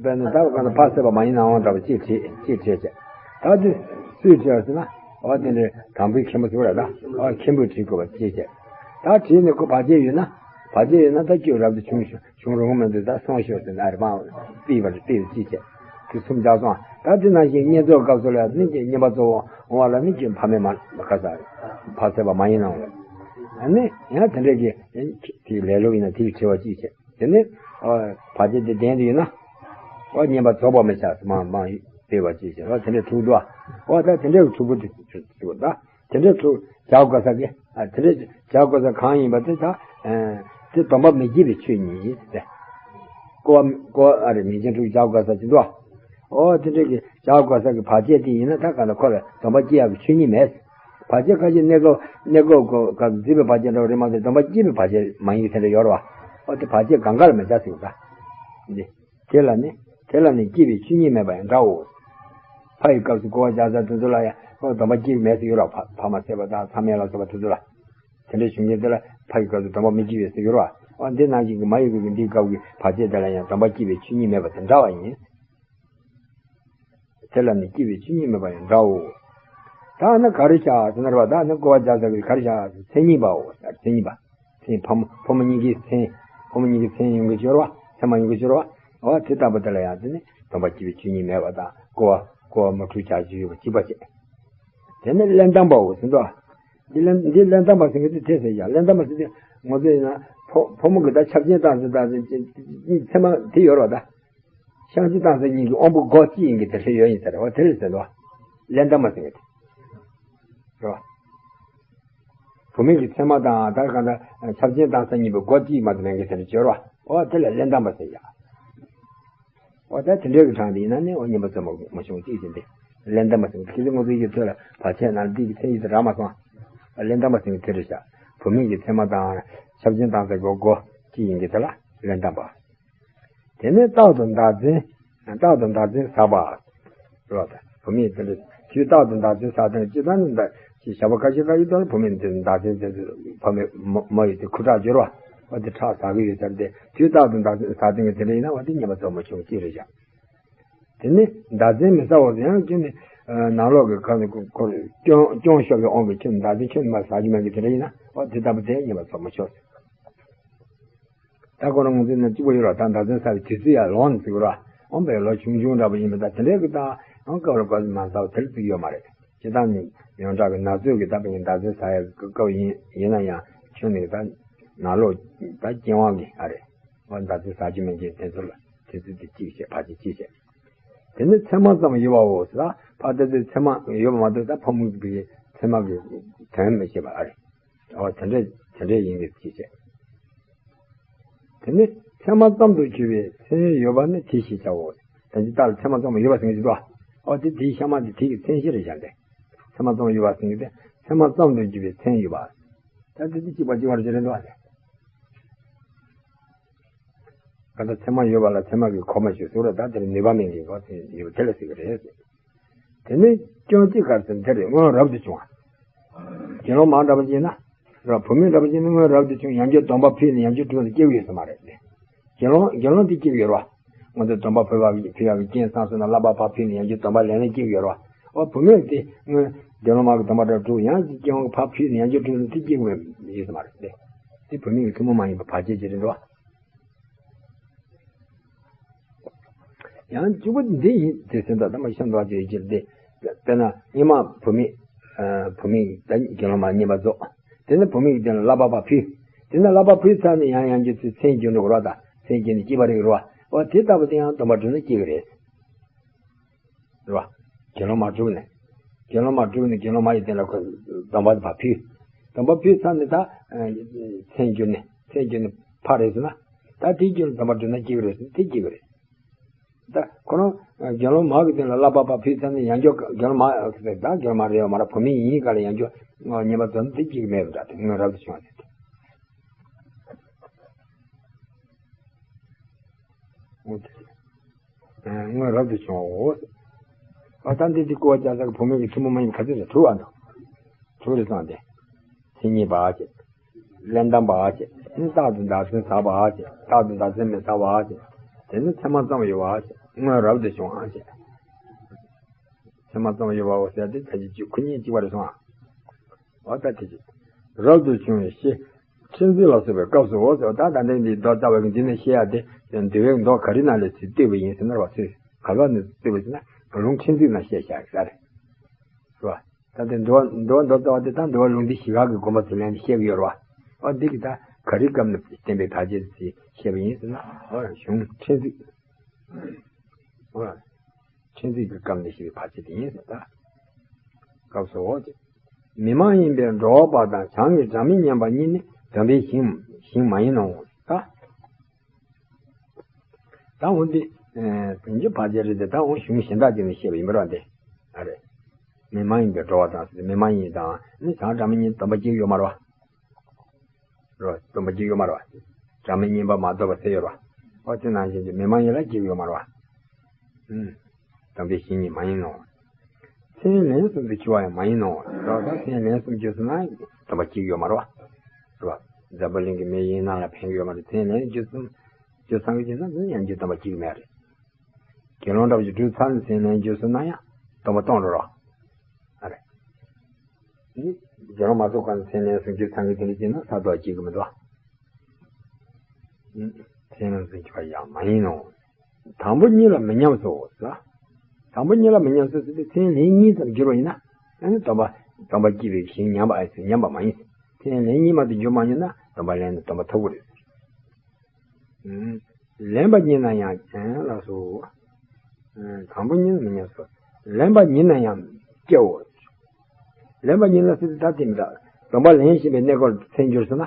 དཔེར་ན་ད་ག་ན་ཕ་བསད་པ་མ་ཡིན་ནའང་འདྲ་པོ་ཅིག་བྲིས་ཅིག་བྲིས་བྱས། ད་དེ་སུས་བྲིས་པ་ཟེར་ན། ཨ་དེ་འདྲའི་དང་པོའི་མཁན་པོ་ཟེར་བ་རེད་ད། ཨ་མཁན་པོས་བྲིས་དགོས་པ་ཅིག་བྱས། ད་བྲིས་ནས་ཁོ་བར་ཆད་ཡོད་ན། བར་ཆད་ཡོད་ན་ད་ཁྱོད་རབ་ཏུ་བྱུང་ཤོག་བྱུང་རུང་མི་འདུག་ད་སོང་ཤོག་ཟེར་ནས་ཨ་རེ་མ་པི་བར་པི་བར་ཅི་བྱེད། དེ་གསུམ་བརྒྱ་སོང་། ད་དེ་ནང་བཞིན་བསྙེན་རྫོགས་སྐབས་སུ་ལ་ནི་བསྙེན་པར་རྫོགས་འོང་བ་ལ་ནི་ཁྱོད་ཕ་མས་མ་ག་ས་ཕ་བསད་པ་མ་ཡིན་ནའང་། ཨ་ནི་ཡང་དེ་འདྲས་ཀྱི་དེའི་ལེ་ལོ་ཡིན་ན་དེའི་དྲི་བ་ཅི་བྱེད། དེ་ནི་བར་ཆད་དེ་ལྡན་དུ་ཡིན་ན། ཨོ་བསྙེན་པར་རྫོགས་པ་མི་བྱ་མ་མ་པི་བར་ཅི་བྱེད། ཨོ་དེ་འདྲས་དྲུག་འདུག་ཨོ་ད་དེ་འདྲས་ཀྱི་དྲུག་པོ་དེ་ཚོ་ད། དེ་འདྲ་དྲུག་བྱ་དགོས་ས་གི། ཨ་དེ་འདྲ་བྱ་དགོས་ས་གང་ཡིན་པ་དེ་ད། ཨ་དེ་སྡོམ་པ་མི་བརྗེད་པའི་ཆོས་ཉིད་ཡིན་ཏེ། ཀོ་བ་ཀོ་བ་ཨ་རེ་མིང་ཅན་དྲུག་བྱ་དགོས་ས་ཅི་འདུག་ཨོ་དེ་འདྲ་གི་བྱ་དགོས་ས་གི་བར་ཆད་དེ་ཡིན་ན་ད་ག་ན་ཁོ་ལ་སྡོམ་པ་སྐྱེ་ཡག་གི་ཆོས་ཉིད་མེད། བར་ཆད་ཁ་ཅིག་གནས་སྐབས་གནས་སྐབས་གོ་ག་འཛིན་པའི་བར་ཆད་འདྲ་བོ་རེད་མ་གཏོགས་སྡོམ་པ་སྐྱེ་བའི་བར་ཆད་མ་ཡིན་གི་དེ་འདྲ་ཡོད་རེད་བ། ཨོ་དེ་བར་ཆད་གང་ག་ལ་མི་བྱ་ཟེར་གི་ད། འདི། དེ་ལ་ནི། དེ་ལ་ནི་སྐྱེས་པའི་ཆོས་ཉིད་མེད་པ་ཡང་འདྲའོ། ཕ་ཡི་སྐབས་སུ་གོ་བ་རྒྱག་ས་དེ་ཚོ་ལ་ཡང་ཨོ་སྡོམ་པ་སྐྱེས་མེད་ཟེར་ཡོད་ར། ཕ་ཕ་མ་བསད་པ་དང་ཚ་མེད་ལ་སོགས་པ་དེ་ཚོ་ལ། དེ་འདྲའི་བྱུང་རྐྱེན་དེ་ལ་ཕ་ཡི་སྐབས་སུ་སྡོམ་པ་མི་སྐྱེས་པས་ཟེར་ཡོད་ར། ཨོ་འདི་ནང་བཞིན་གྱི་མ་ཡི་གུ་གི་འདིའི་སྐབས་ཀྱི་བར་ཆད་དེ་ལ་ཡང་སྡོམ་པ་སྐྱེས་པའི་ཆོས་ཉིད་མེད་པ་དེ་འདྲ་བ་ཡིན། དེ་ལ་ནི་སྐྱེས་པའི་ཆོས་ཉིད་མེད་པ་ཡང་འདྲའོ། ད་ནི་ག་རེ་བྱ་ཟེར་ན་ར་བ། ད་ནི་གོ་བ་རྒྱག་ས་གི་ག་རེ་བྱ་ཟེར། མཚན་ཉིད་པའོ། མཚན་ཉིད་པ། མཚན་ཕོ་མོ་ཕོ་མོ་གཉིས་ཀྱི་མཚན། ཕོ་མོ་གཉིས་ཀྱི་མཚན་ཡོང་གི་སྦྱོར་བ། མཚན་མ་ཡོང་གི་སྦྱོར་བ། འོ་དེ་ལྟ་བུ་དེ་ལ་ཡང་དེ་ནི་སྡོམ་པ་སྐྱེས་པའི་ཆོས་ཉིད་མེད་པ་དང་གོ་བ་གོ་བ་མ་འཁྲུལ་བྱ་ཞིག་ཡོད་པ་གཅིག་པ་བྱེད། དེ་ནི་ལན་གདམས་པའོ་ཟེར་དོ། འདི་ལན་འདི་ལན་གདམས་པ་ཟེར་གྱི་དེ་དེ་ཟེར་ཡ། ལན་གདམས་པ་ཟེར་དེ་ང་ཚོ་ཡིན་ན་ཕོ་ཕོ་མོ་གི་ད་ཆབ་ཆེན་བཏང་ཟེར་ད་ཟེར་མཚན་མ་དེ་ཡོད་ར་བ་ད། ཤང་གཅིག་དང་ས་གཉིས་ཀྱི་དབང་པོ་སྒོ་གཅིག་ཡིན་གྱི་དེ་འདྲ་ཡོད་ཡིན་ཟེར་བ་དེ་རེད་ཟེར་བ། ལན་གདམས་པ་ཟེར་གྱི་རེད་བ། བུད་མེད་ཀྱི་མཚན་མ་དང་ད་གང་ལྟར་ཆབ་ཆེན་དང་ས་གཉིས་པོ་སྒོ་གཅིག་མ་གཏོགས་མེད་གི་དེ་འདྲ་སྦྱོར་བ། འོ་དེ་ལ་ལན་གདམས་པ་ཟེར་ཡ། འོ་ད་དེ་འདྲའི་གི་གྲངས་དེ་ཡིན་ན་ནི་འོ་བསྙེན་པར་རྫོགས་པ་མ་བྱུང་གཅིག་ཟེར་ཏེ། ལན་གདམས་པ་ཟེར་གྱི་ཁྱེད་ཚོ་ང་ཚོ་ཡི་གེ་ཐོས་ལ་བར་ཆད་ནང་འདི་གི་མཚན་ཡིག་དེ་རག་མ་སོང་། ལན་གདམས་པ་ཟེར་གྱི་དེ་རེད་ཤག་བུད་མེད་ཀྱི་མཚན་མ་དང་ཆབ་ཆེན་དང་ས་གཉིས་པོ་སྒོ་གཅིག་ཡིན་གྱི་དེ་ལ་ལན་གདམས་པ། དེ་ནས་རྟག་ཏུ་མདའ་འཛིན། རྟག་ཏུ་མདའ་འཛིན་ཟ་བ། རོ། བུད་མེད་དེ་འདྲ་དུས་རྟག་ཏུ་མདའ་འཛིན་ཟ་དང་སྤྱིར་བཏང་ནི་མདའ་ཞེས་བྱ་བ་ཁ་ཤས་ལ་ཡོད་དོ། བུད་མེད་དེ་མདའ་འཛིན་དེ་ཚོ་བུད་མེད་མ་མ་ཡོད་དེ་ཁུ་ཁྲག་སྦྱོར་བ། འོ་དེ་ཁྲག་ཟ་གི་ཡོད་ཟེར་ཏེ་དུས་རྟག་ཏུ་མདའ་འཛིན་ཟ་དེ་འདྲ་ཡིན་ན་འོ་དེ་བསྙེན་པར་རྫོགས་མ་བྱུང་ཅི་རེད་བཞག་དེ་ནི་མདའ་འཛིན་མི་ཟ་བ་ཡང་ཁྱོད་ནི་ནང་ལོགས་ཀྱི་ཁ་ནི་ཁོ་སྐྱོན་སྐྱོན་ཤོར་བའི་དབང་གིས་ཁྱོད་མདའ་འཛིན་ཁྱོད་མ་ཟ་རྒྱུ་མེད་གི་དེ་འདྲ་ཡིན་ན་འོ་དེ་ལྟ་བུ་དེ་བསྙེན་པར་རྫོགས་མ་བྱུང་། ད་ཁོ་རང་ང་ཚོའི་ནང་གཅིག་པ་ཡོད་ར། ད་མདའ་འཛིན་ཟ་བའི་དུས་ཚོད་ཡང་ལོངས་ཟེར་གི་ར། འོན་པའི་ལོ་ཆུང་ཆུང་འདྲ་པོ་ཡིན་པ་ད་དེ་འདྲའི་གི་ད་ཡང་སྐབས་རེ་གོ་མ་ཟ་བ་དེ་ལ་ཅིག་ཡོད་མ་རེད། སྤྱིར་བཏང་ནི་ཡོངས་གྲགས་ཀྱི་ན་ཚོད་ཀྱི་ད་བའི་མདའ་འཛིན་ཟ་ཡ་གི་སྐབས་ཡིན་ཡིན་ན་ཡང་ཁྱོད་ནི་ད་ནང་ལོགས་ད་རྐྱེན་དབང་གིས་ཨ་རེད། འོ་མདའ་འཛིན་ཟ་རྒྱུ་མེད་མཁན་དེ་ཚོ་ལ་དུས་ཚོད་དེ་གཅིག་བྱས་ཕལ་ཆེར་གཅིག་བྱས། དེ་ནི་མཚན་མ་ཙམ་ཡོད་པའོ་ཟེར། ད་ཕ་དེ་ཚོའི་མཚན་མ་ཡོད་པ་མ་གཏོགས་ད་ཕོ་མོ་གི་མཚན་མ་གི་དོན་མི་ཤེས་པ་ཨ་རེད། འོ་དེ་འདྲ་དེ་འདྲ་ཡིན་གྱི་ཅི་བྱེད། དེ་ནི་མཚན་མ་ཙམ་དུ་གྱུར་པའི་མཚན་ཡོད་པ་ནི་དེ་ཞེས་བྱའོ། ད་ཅི་ལྟར་མཚན་མ་ཙམ་ཡོད་པ་ཟེར་གྱི་འདུག་འོ་དེ་དེའི་ཤ་མ་དེ་དེ་གི་མཚན་གཞི་རེད་བཞག་སྟེ། མཚན་མ་ཙམ་ཡོད་པ་ཟེར་གྱི་དེ་མཚན་མ་ཙམ་དུ་གྱུར་པའི་མཚན་ཡོད་པ། ད་དེ་དེ་གཅིག་པ་གཅིག་པར་གྱུར་རེད་འདུག་ཨ་ལས། ག་ད་མཚན་མ་ཡོད་པ་ལ་མཚན་མ་གི་གོ་མ་ཆོད་ཟེར་བ་ད་དེར་ནུས་པ་མེད་མཁན་གོ་དེ་ཡོད་དེ་ལ་ཟེར་གྱི་རེད། དེ་ནས་སྐྱོན་གཅིག་ག་རེ་ཟེར་ན་དེ་རེད། སྔོན་རབ་ཏུ་བྱུང་བ། དགེ་སློང་མ་འདྲ་པོ་ཅིག་ན། ར་བུད་མེད་འདྲ་པོ་ཅིག་ན་སྔོན་རབ་ཏུ་བྱུང་ཡང་བསྐྱར་སྡོམ་པ་ཕུལ་ནས་ཡང་བསྐྱར་སྒྲུབ་ན་སྐྱེ་གི་ཡོད་ས་མ་རེད་དེ། དགེ་སློང་དགེ་སློང་དེ་སྐྱེ་གི་ཡོད་རེད་བ། ང་ཚོ་སྡོམ་པ་ཕུལ་བ་གི་ཕུལ་ཡག་གི་རྐྱེན་བསམ་སོང་ན་བསླབ་པ་ཕར་ཕུལ་ནས་ཡང་བསྐྱར་སྡོམ་པ་ལེན་ན་སྐྱེ་གི་ཡོད་རེད་བ། འོ་བུད་མེད་དེ་སྔོན་དགེ་སློང་མ་གི་སྡོམ་པ་འདྲ་སྒྲུབ་ཡང་སྐྱེ་བ་གི་ཕར་ཕུལ་ནས་ཡང་བསྐྱར་སྒྲུབ་ན་དེ་སྐྱེ་གི་ཡོད་ས་མ་རེད་དེ། དེ་བུད་མེད་ཀྱི་ཐུན་མོང་མ་ཡིན་པ་བར་ཆད་ཅིག་རེད་འགྲོ། ཡང་གཅིག་པུ་འདི་ཡིན་དེ་ཟེར་ད་ལྟ་མ་ཤམ་ཐབས་ཀྱི་ཡིད་ཀྱིས་ཏེ། དཔེར་ན་སྔོན་མ་བུད་མེད། བུད་མེད་ད་དགེ་སློང་མ་བསྙེན་པར་རྫོགས། དེ་ནས་བུད་མེད་ཀྱི་དོན་ལ་བསླབ་པ་ཕར་ཕུལ། དེ་ནས་བསླབ་པ་ཕུལ་ཚར་ནས་ཡང་ཡང་གི་ཚུལ་མཚན་གྱུར་འགྲོ་གི་རེད་ད། མཚན་གྱུར་ནས་སྐྱེས་པ་རེད་རེད་བ། འོ་དེ་ལྟ་བུ་དེ་ཡང་སྡོམ་པ་སྒྲུབ་ན་སྐྱེ་གི་རེད། རེད་བ། དགེ་སློང་མ་སྒྲུབ་ནས། དགེ་སློང་མ་སྒྲུབ་ནས་དགེ་སློང་མ་ཡི་དོན་ལ་ཁོས་སྡོམ་པ་དེ་ཕར་ཕུལ། སྡོམ་པ་ཕུལ་ཚར་ནས་ད། མཚན་གྱུར་ནས་མཚན་གྱུར་ནས་ཕར་རེད་ཟེར་ན། ད་དེ་གྱུར་ནས་སྡོམ་པ་སྒྲུབ་ན་སྐྱེ་གི་རེད་ཟེར་ན་དེ་སྐྱེ་གི་རེད། ད་ཁོ་རང་ དགེ་སློང་མ་གི་སྟེང་ལ་བསླབ་པ་པ་ཕུལ་ཚར་ནས་ཡང་བསྐྱར་དགེ་སློང་མ་ཟེར་ད་དགེ་སློང་མ་རེད་བ་མ་ར་བུད་མེད་ཡིན་ག་ལ་ཡང་བསྐྱར་བསྙེན་པ་ཚོ་དེ་གཅིག་མེད་པ་འདྲ་དེ་སྔོན་རབ་ཏུ་བྱུང་བ་ཟེར་ཏེ། སྔོན་རབ་ཏུ་བྱུང་བའོ། ཨ་ད་འདི་འདི་ཀོ་བ་ཅག་ཟ་གི་བུད་མེད་ཀྱི་ཐུན་མོང་མ་ཡིན་པ་ག་ཚོད་ཟེར་དྲུག་ཨ་འདུག་དྲུག་རེད་སོང་སྟེ། མཚན་ཉིད་པ་ཅེས། ལེན་དམ་པ་ཅེས། ནི་རྟག་ཏུ་བདག་འཛིན་ཟ་བ་ཅེས། རྟག་ཏུ་བདག་འཛིན་མི་ཟ་བ་ཅེས། དེ་ནི་མཚན་མ་ཙམ་ཡོད་པ་ཅེས། སྔོན་རབ་ཏུ་བྱུང་བ་ཅེས། མཚན་མ་ཙམ་ཡོད་པའོ་ཟེར་ཏེ་ད་ཅི་ཅི་ཁུ་གཉིས་གཅིག་པ་རེད་སོང་ཨ། འོ་ད་དེ་ཅི། རབ་ཏུ་བྱུང་བའི་ཤེས། ཕྲན་ཚེགས་ལ་སོགས་པའི་སྐབས་སུ་འོ་ཟེར་བ་ད་ད་ལྟ་འདི་མདོ་ལྟ་བ་གི་འདི་ནས་བཤད་ཡ་དེ་འདུལ་བའི་མདོ་ག་རེ་ནང་ལས་ཚུར་བཏུས་པ་ཡིན་ཟེར་ན་ར་བ་ཚུར་ག་ལ་ནས་བཏུས་པ་ཟེར་ན་ལུང་ཕྲན་ཚེགས་ནང་བཤད་བཞག་ཡོད་ས་རེད། རེད་བ། ད་དེ་འདུལ་བ་འདུལ་བ་མདོ་ལྟ་བ་དེ་ད་འདུལ་བ་ལུང་འདི་བཞི་ཀ་གི་དགོངས་པ་ཚུར་ལེན་ནས་བཤད་ཀྱི་ཡོད་རེད་བ། འོ་འདི་གི་ད་ག་རེ་སྐབས་ནས་བསྟན་པའི་བར་ཆད་ཚུར་བཤད་པ་ཡིན་ཟེར་ན་འོ་གཞུང་ཕྲན་ཚེགས། འོ། ཕྲན་ཚེགས་ཀྱི་སྐབས་ནས་བཤད་པའི་བར་ཆད་དེ་ཡིན་ཟེར་ད། སྐབས་སུ་འོ་ཅེ། མི་མ་ཡིན་པའི་འགྲོ་བ་པ་དང་བྱང་གི་སྒྲ་མི་སྙན་པ་གཉིས་ནི་སྡོམ་པའི་ཞིང་ཞིང་མ་ཡིན་ནོ། ད། ད་འོ་འདི། དོན་གྱི་བར་ཆད་རེད་དེ་ད་འོ་གཞུང་གཞན་དག་ཅིག་ནས་བཤད་པ་ཡིན་པ་རེད་དེ། ཨ་རེད། མི་མ་ཡིན་པའི་འགྲོ་བ་དང་ཟེར་ཏེ་མི་མ་ཡིན་དང་ནི་བྱང་སྒྲ་མི་སྙན་སྡོམ་པ་གཅིག་ཡོད་མ་རེད་བ། རོ། སྡོམ་པ་གཅིག་ཡོད་མ་རེད་བ། སྒྲ་མི་སྙན་པ་མ་སྡོམ་པ་ཟེར་ཡོད་རེད་བ། ཨོ་དེ་ནང་བཞིན་གྱི་མི་མ་ཡིན་ལ་གཅིག་ཡོད་མ་རེད་བ། ཨུམ། སྡོམ་པའི་གཞི་ཉིད་མ་ཡིན་ནོ། མཚན་ལན་གསུམ་དུ་འཁྱོལ་བ་ཡང་མ་ཡིན་ནོ། རོ་ད་མཚན་ལན་གསུམ་འཁྱོལ་སོང་ན་སྡོམ་པ་གཅིག་ཡོད་མ་རེད་བ། རེད་བ། འཛམ་བུ་གླིང་གི་མི་ཡིན་ན་ལ་ཕན་གྱི་ཡོད་མ་རེད་མཚན་ལན་འཁྱོལ་སོང་། འཁྱོལ་ཚང་གི་བྱས་ན་ཡང་འཁྱོལ་སྡོམ་པ་གཅིག་མེད་རེད། དགེ་སློང་འདྲ་བོ་ཞིག་སྒྲུབ་ཚར་ནས་མཚན་ལན་འཇོག་སོང་ན་ཡང་སྡོམ་པ་སྟོང་འགྲོ་རོགས། ཨ་རེ། ནི། དགེ་སློང་མ་རྫོགས་གོང་ནས་མཚན་ལན་གསུམ་འཇོག་ཚར་གི་དེ་འདྲ་བྱས་ན་ས་རྡོ་སྐྱེ་གི་མི་འདུག་མཚན་ལན་གསུམ་འཇོག་པ་ཡང་མ་ཡིན་ནོ། དང་པོ་གཉིས་ལ་མི་ཉམས་སོ་ཟེར། དང་པོ་གཉིས་ལ་མི་ཉམས་སོ་ཟེར་ཏེ་མཚན་ལན་གཉིས་ཙམ་འཇོག་པ་ཡིན་ན། ཨ་ནི་སྡོམ་པ། སྡོམ་པ་སྐྱེ་བའི་ཞིང་ཉམས་པ་ཨེ་ཟེར་ཉམས་པ་མ་ཡིན། མཚན་ལན་གཉིས་མ་གཏོགས་འཇོག་མ་མྱོང་ན་སྡོམ་པ་ལེན་ནས་སྡོམ་པ་ཐོབ་ཀྱི་རེད། ལེན་པ་ཉིད་ན་ཡང་ལགས་སོ། དང་པོ་ཉིད་ན་མི་ཉམས་སོ། ལེན་པ་ཉིད་ན་ཡང་སྐྱེའོ། ལེན་པ་ཉིད་ན་ཟེར་ཏེ་ད་དེ་མི་འདྲ། སྡོམ་པ་ལེན་བཞིན་པའི་གནས་སྐབས་མཚན་འགྱུར་སོང་ན།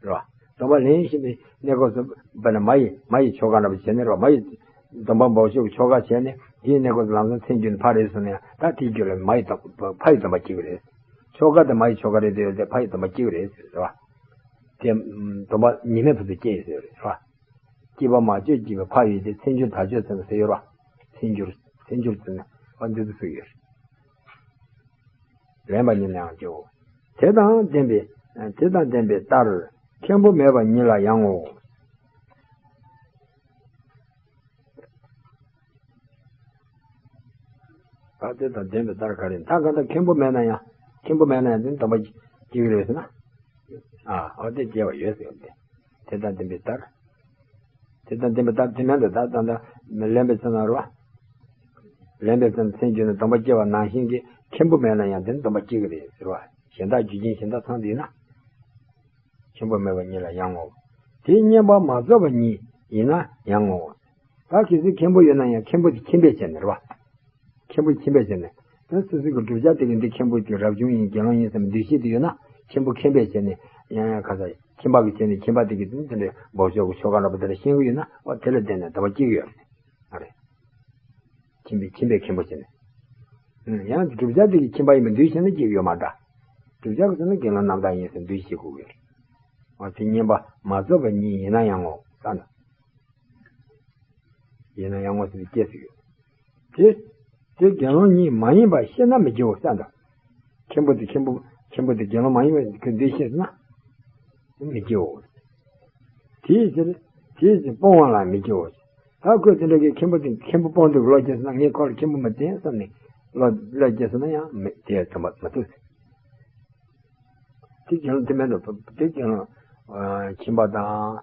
རེད་བ། སྡོམ་པ་ལེན་བཞིན་པའི་གནས་སྐབས་སུ་དཔེར་ན་མ་ཡི་མ་ཡི་ཆོ་ག་འདྲ་པོ་བྱས་ནས་རེད་བ་མ་ཡི། སྡོམ་པ་འབོགས་ཆོག་གི་ཆོ་ག་བྱས་ནས་དེའི་གནས་སྐབས་སུ་ལམ་སང་མཚན་འགྱུར་ནས་ཕ་རེད་སོང་ན་ཡང་ད་དེའི་རྒྱུད་ལ་མ་ཡི་སྡོམ་ཕ་ཡི་སྡོམ་པ་སྐྱེ་གི་རེད། ཆོ་ག་དེ་མ་ཡི་ཆོ་ག་རེད་དེ་ཡོད་དེ་ཕ་ཡི་སྡོམ་པ་སྐྱེ་གི་རེད་ཟེར་རེད་བ། དེ། སྡོམ་པ་ཉི་མའི་བུ་ཚོ་སྐྱེ་ཡི་ཟེར་རེད་བ། སྐྱེས་པ་མ་བཅོས་སྐྱེས་པའི་ཕ་ཡོད་དེ་མཚན་འགྱུར་ད་བཅོས་ཚུལ་ཟེར་ཡོད་ར། མཚན་འགྱུར། མཚན་འགྱུར་ཚུལ་ནི་འོ་འདི་ཚོ་ཚུགས་ཡོད་རེད། ལེན་པ་ཉིད་ལ་ཡང་སྐྱེའོ། དེ་དང་ལྡན་པའི། དེ་དང་ལྡན་པའི་ལྟར་མཁན་པོ་མེད་པ་ཉིད་ལ་ཡང་ངོ་། ད་དེ་དང་ལྡན་པའི་ལྟར་ག་རེ་ད་ག་ད་མཁན་པོ་མེད་ན་ཡང་མཁན་པོ་མེད་ན་ཡང་དེ་སྡོམ་པ་སྐྱེ་གི་རེད་ཟེར་ན། ཨ་འོ་དེ་སྐྱེ་བ་ཡོད་ཟེར་བ་དེ། དེ་དང་ལྡན་པའི་ལྟར། དེ་དང་ལྡན་པའི་ལྟར་དེ་མིན་དུ་ད་ལྟ་ལེན་པའི་ཚེ་ན་རོ། ལེན་པའི་ཚེ་ན་མཚན་བརྗོད་ནས་སྡོམ་པ་སྐྱེ་བ་ནང་བཞིན་གྱི་མཁན་པོ་མེད་ན་ཡང་དེ་ནི་སྡོམ་པ་སྐྱེ་གི་རེད་ཟེར་བ། གཞན་དག་རྒྱུ་རྐྱེན་གཞན་དག་ཚང་འདི་ན། མཁན་པོ་མེད་པ་ཉིད་ལ་ཡང་ངོ་། དེའི་བསྙེན་པ་མ་རྫོགས་པ་ཉིད་ཡིན་ན་ཡང་ངོ་། ད་གལ་སྲིད་མཁན་པོ་ཡོད་ན་ཡང་མཁན་པོ་དེ་ཁྱིམ་པས་བྱས་ནས་རེད་བ། མཁན་པོ་ཁྱིམ་པས་བྱས་ནས། ད་སོ་སོ་གི་བསྒྲུབ་བྱ་དེ་གི་འདི་མཁན་པོ་དེ་རབ་བྱུང་ཡིན་དགེ་སློང་ཡིན་བསམ་པའི་འདུ་ཤེས་དེ་ཡོད་ན་མཁན་པོ་ཁྱིམ་པས་བྱས་ནས་ཡང་ཡང་ཁ་ས་ཁྱིམ་པ་གི་བྱས་ནས་ཁྱིམ་པ་དེ་གི་དེ་འདྲའི་འབོགས་ཆོག་གི་ཆོ་ག་འདྲ་པོ་དེ་འདྲ་ཤེས་ཀྱི་ཡོད་ན་འོ་དེ་ལ་བརྟེན་ནས་སྡོམ་པ་སྐྱེ་གི་ཡོད་རེད། ཨ་རེད། ཁྱིམ་པས་ཁྱིམ་པས་མཁན་པོ་བྱས་ནས། ཡང་བསྒྲུབ་བྱ་དེ་གི་ཁྱིམ་པ་ཡིན་པའི་འདུ་ཤེས་ན་སྐྱེ་གི་ཡོད་མ་འདྲ། བསྒྲུབ་བྱ་གི་ཚོ་ན་དགེ་སློང་རྣམ་དག་ཡིན་ཟེར་འདུ་ཤེས་དགོས་ཀྱི་ཡོད་རེད། འོ་དེ་བསྙེན་པ་མ་རྫོགས་པ་ཉིད་ཡིན་ན་ཡང་ངོ་ས་ན། ཡིན་ན་ཡང་ངོ་ཟེར་སྐྱེ་སྲིད་ཡོད། དེ། དེ་དགེ་སློང་ཉིད་མ་ཡིན་པ་ཤེས་ན་མི་སྐྱེའོ་ས་འདྲ། མཁན་པོ་དེ་མཁན་པོ་མཁན་པོ་དེ་དགེ་སློང་མ་ཡིན་པ་ཁོས་འདི་ཤེས་ན། མི་སྐྱེའོ། དེའི་ཕྱིར་དེའི་ཕྱིར་སྤོང་བ་ལ་མི་སྐྱེའོ། ད་ཁོས་དེ་འདྲ་གི་མཁན་པོ་དེ་མཁན་པོ་སྤོང་འདོད་ཀྱི་བློ་སྐྱེས་སོང་ན་ངས་ཁོ་ལ་མཁན་པོ་མི་བསྟེན་བསམ་ནས་བློ་བློ་སྐྱེས་སོང་ན་ཡང་མི་དེ་དམ་པ་མ་ཐུབ། དེ་དགེ་སློང་དེ་མིན་འགྲོ། དེ་དགེ་སློང་། ཁྱིམ་པ་དང་།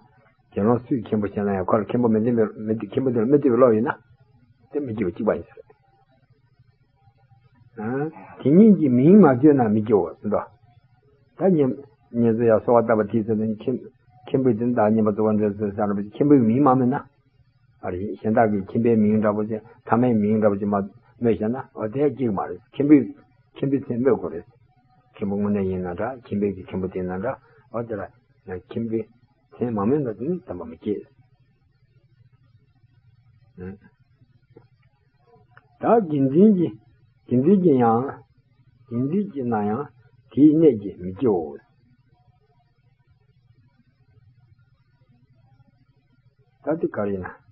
དགེ་སློང་སུས་མཁན་པོ་བྱས་ན་ཡང་ཁོ་ལ་མཁན་པོ་མི་འདེམ་པའི་མི་འདེམ་མཁན་པོ་དེ་ལ་མི་འདེམ་པའི་བློ་ཡོད་ན། དེ་མི་སྐྱེ་བ་གཅིག་པ་ཡིན་ས་རེད། དེ་ཉིད་ཀྱི་མིང་མ་བརྗོད་ན་མི་སྐྱེའོ་ཟེར་འདུག་ད་ཉན་ཉན་ཚོ་ཡང་གསོལ་བ་བཏབ་པ་དེའི་ཚེ་ན་མཁན་མཁན་པོས་དེ་ནི་བདག་ཉན་པ་རྫོགས་པ་འདོད་ཟེར་ས་རེད་པ་མཁན་པོའི་མིང་མ་སྨོས་ན། ཨ་རེ་གཞན་དག་གིས་ཁྱིམ་པའི་མིང་འདྲ་པོ་ཅིག་ཐ་མའི་མིང་འདྲ་པོ་ཅིག་མ་སྨོས་བཞག་ན་འོ་དེ་ཡང་སྐྱིད་མ་རེད། ཁྱིམ་པའི་ཁྱིམ་པའི་མཚན་སྨོས་དགོས་རེད། ཁྱིམ་པ་དངོས་གནས་ཡིན་ན་འདྲ་ཁྱིམ་པའི་གི་ཁྱིམ་པ་དེ་ཡིན་ན་འདྲ་འོ་དེ་ལ་ཁྱིམ་པའི་མཚན་མ་སྨོས་ན་དེ་ནི་དམ་པ་མི་སྐྱེ། ད་རྒྱུ་འཛིན་གྱི། རྒྱུ་འཛིན་གྱི་ཡང་། རྒྱུ་འཛིན་གྱི་ན་ཡང་དེའི་གནས་ཀྱིས་མི་སྐྱེའོ། ད་དེ་ག་རེ་ཡིན་ན།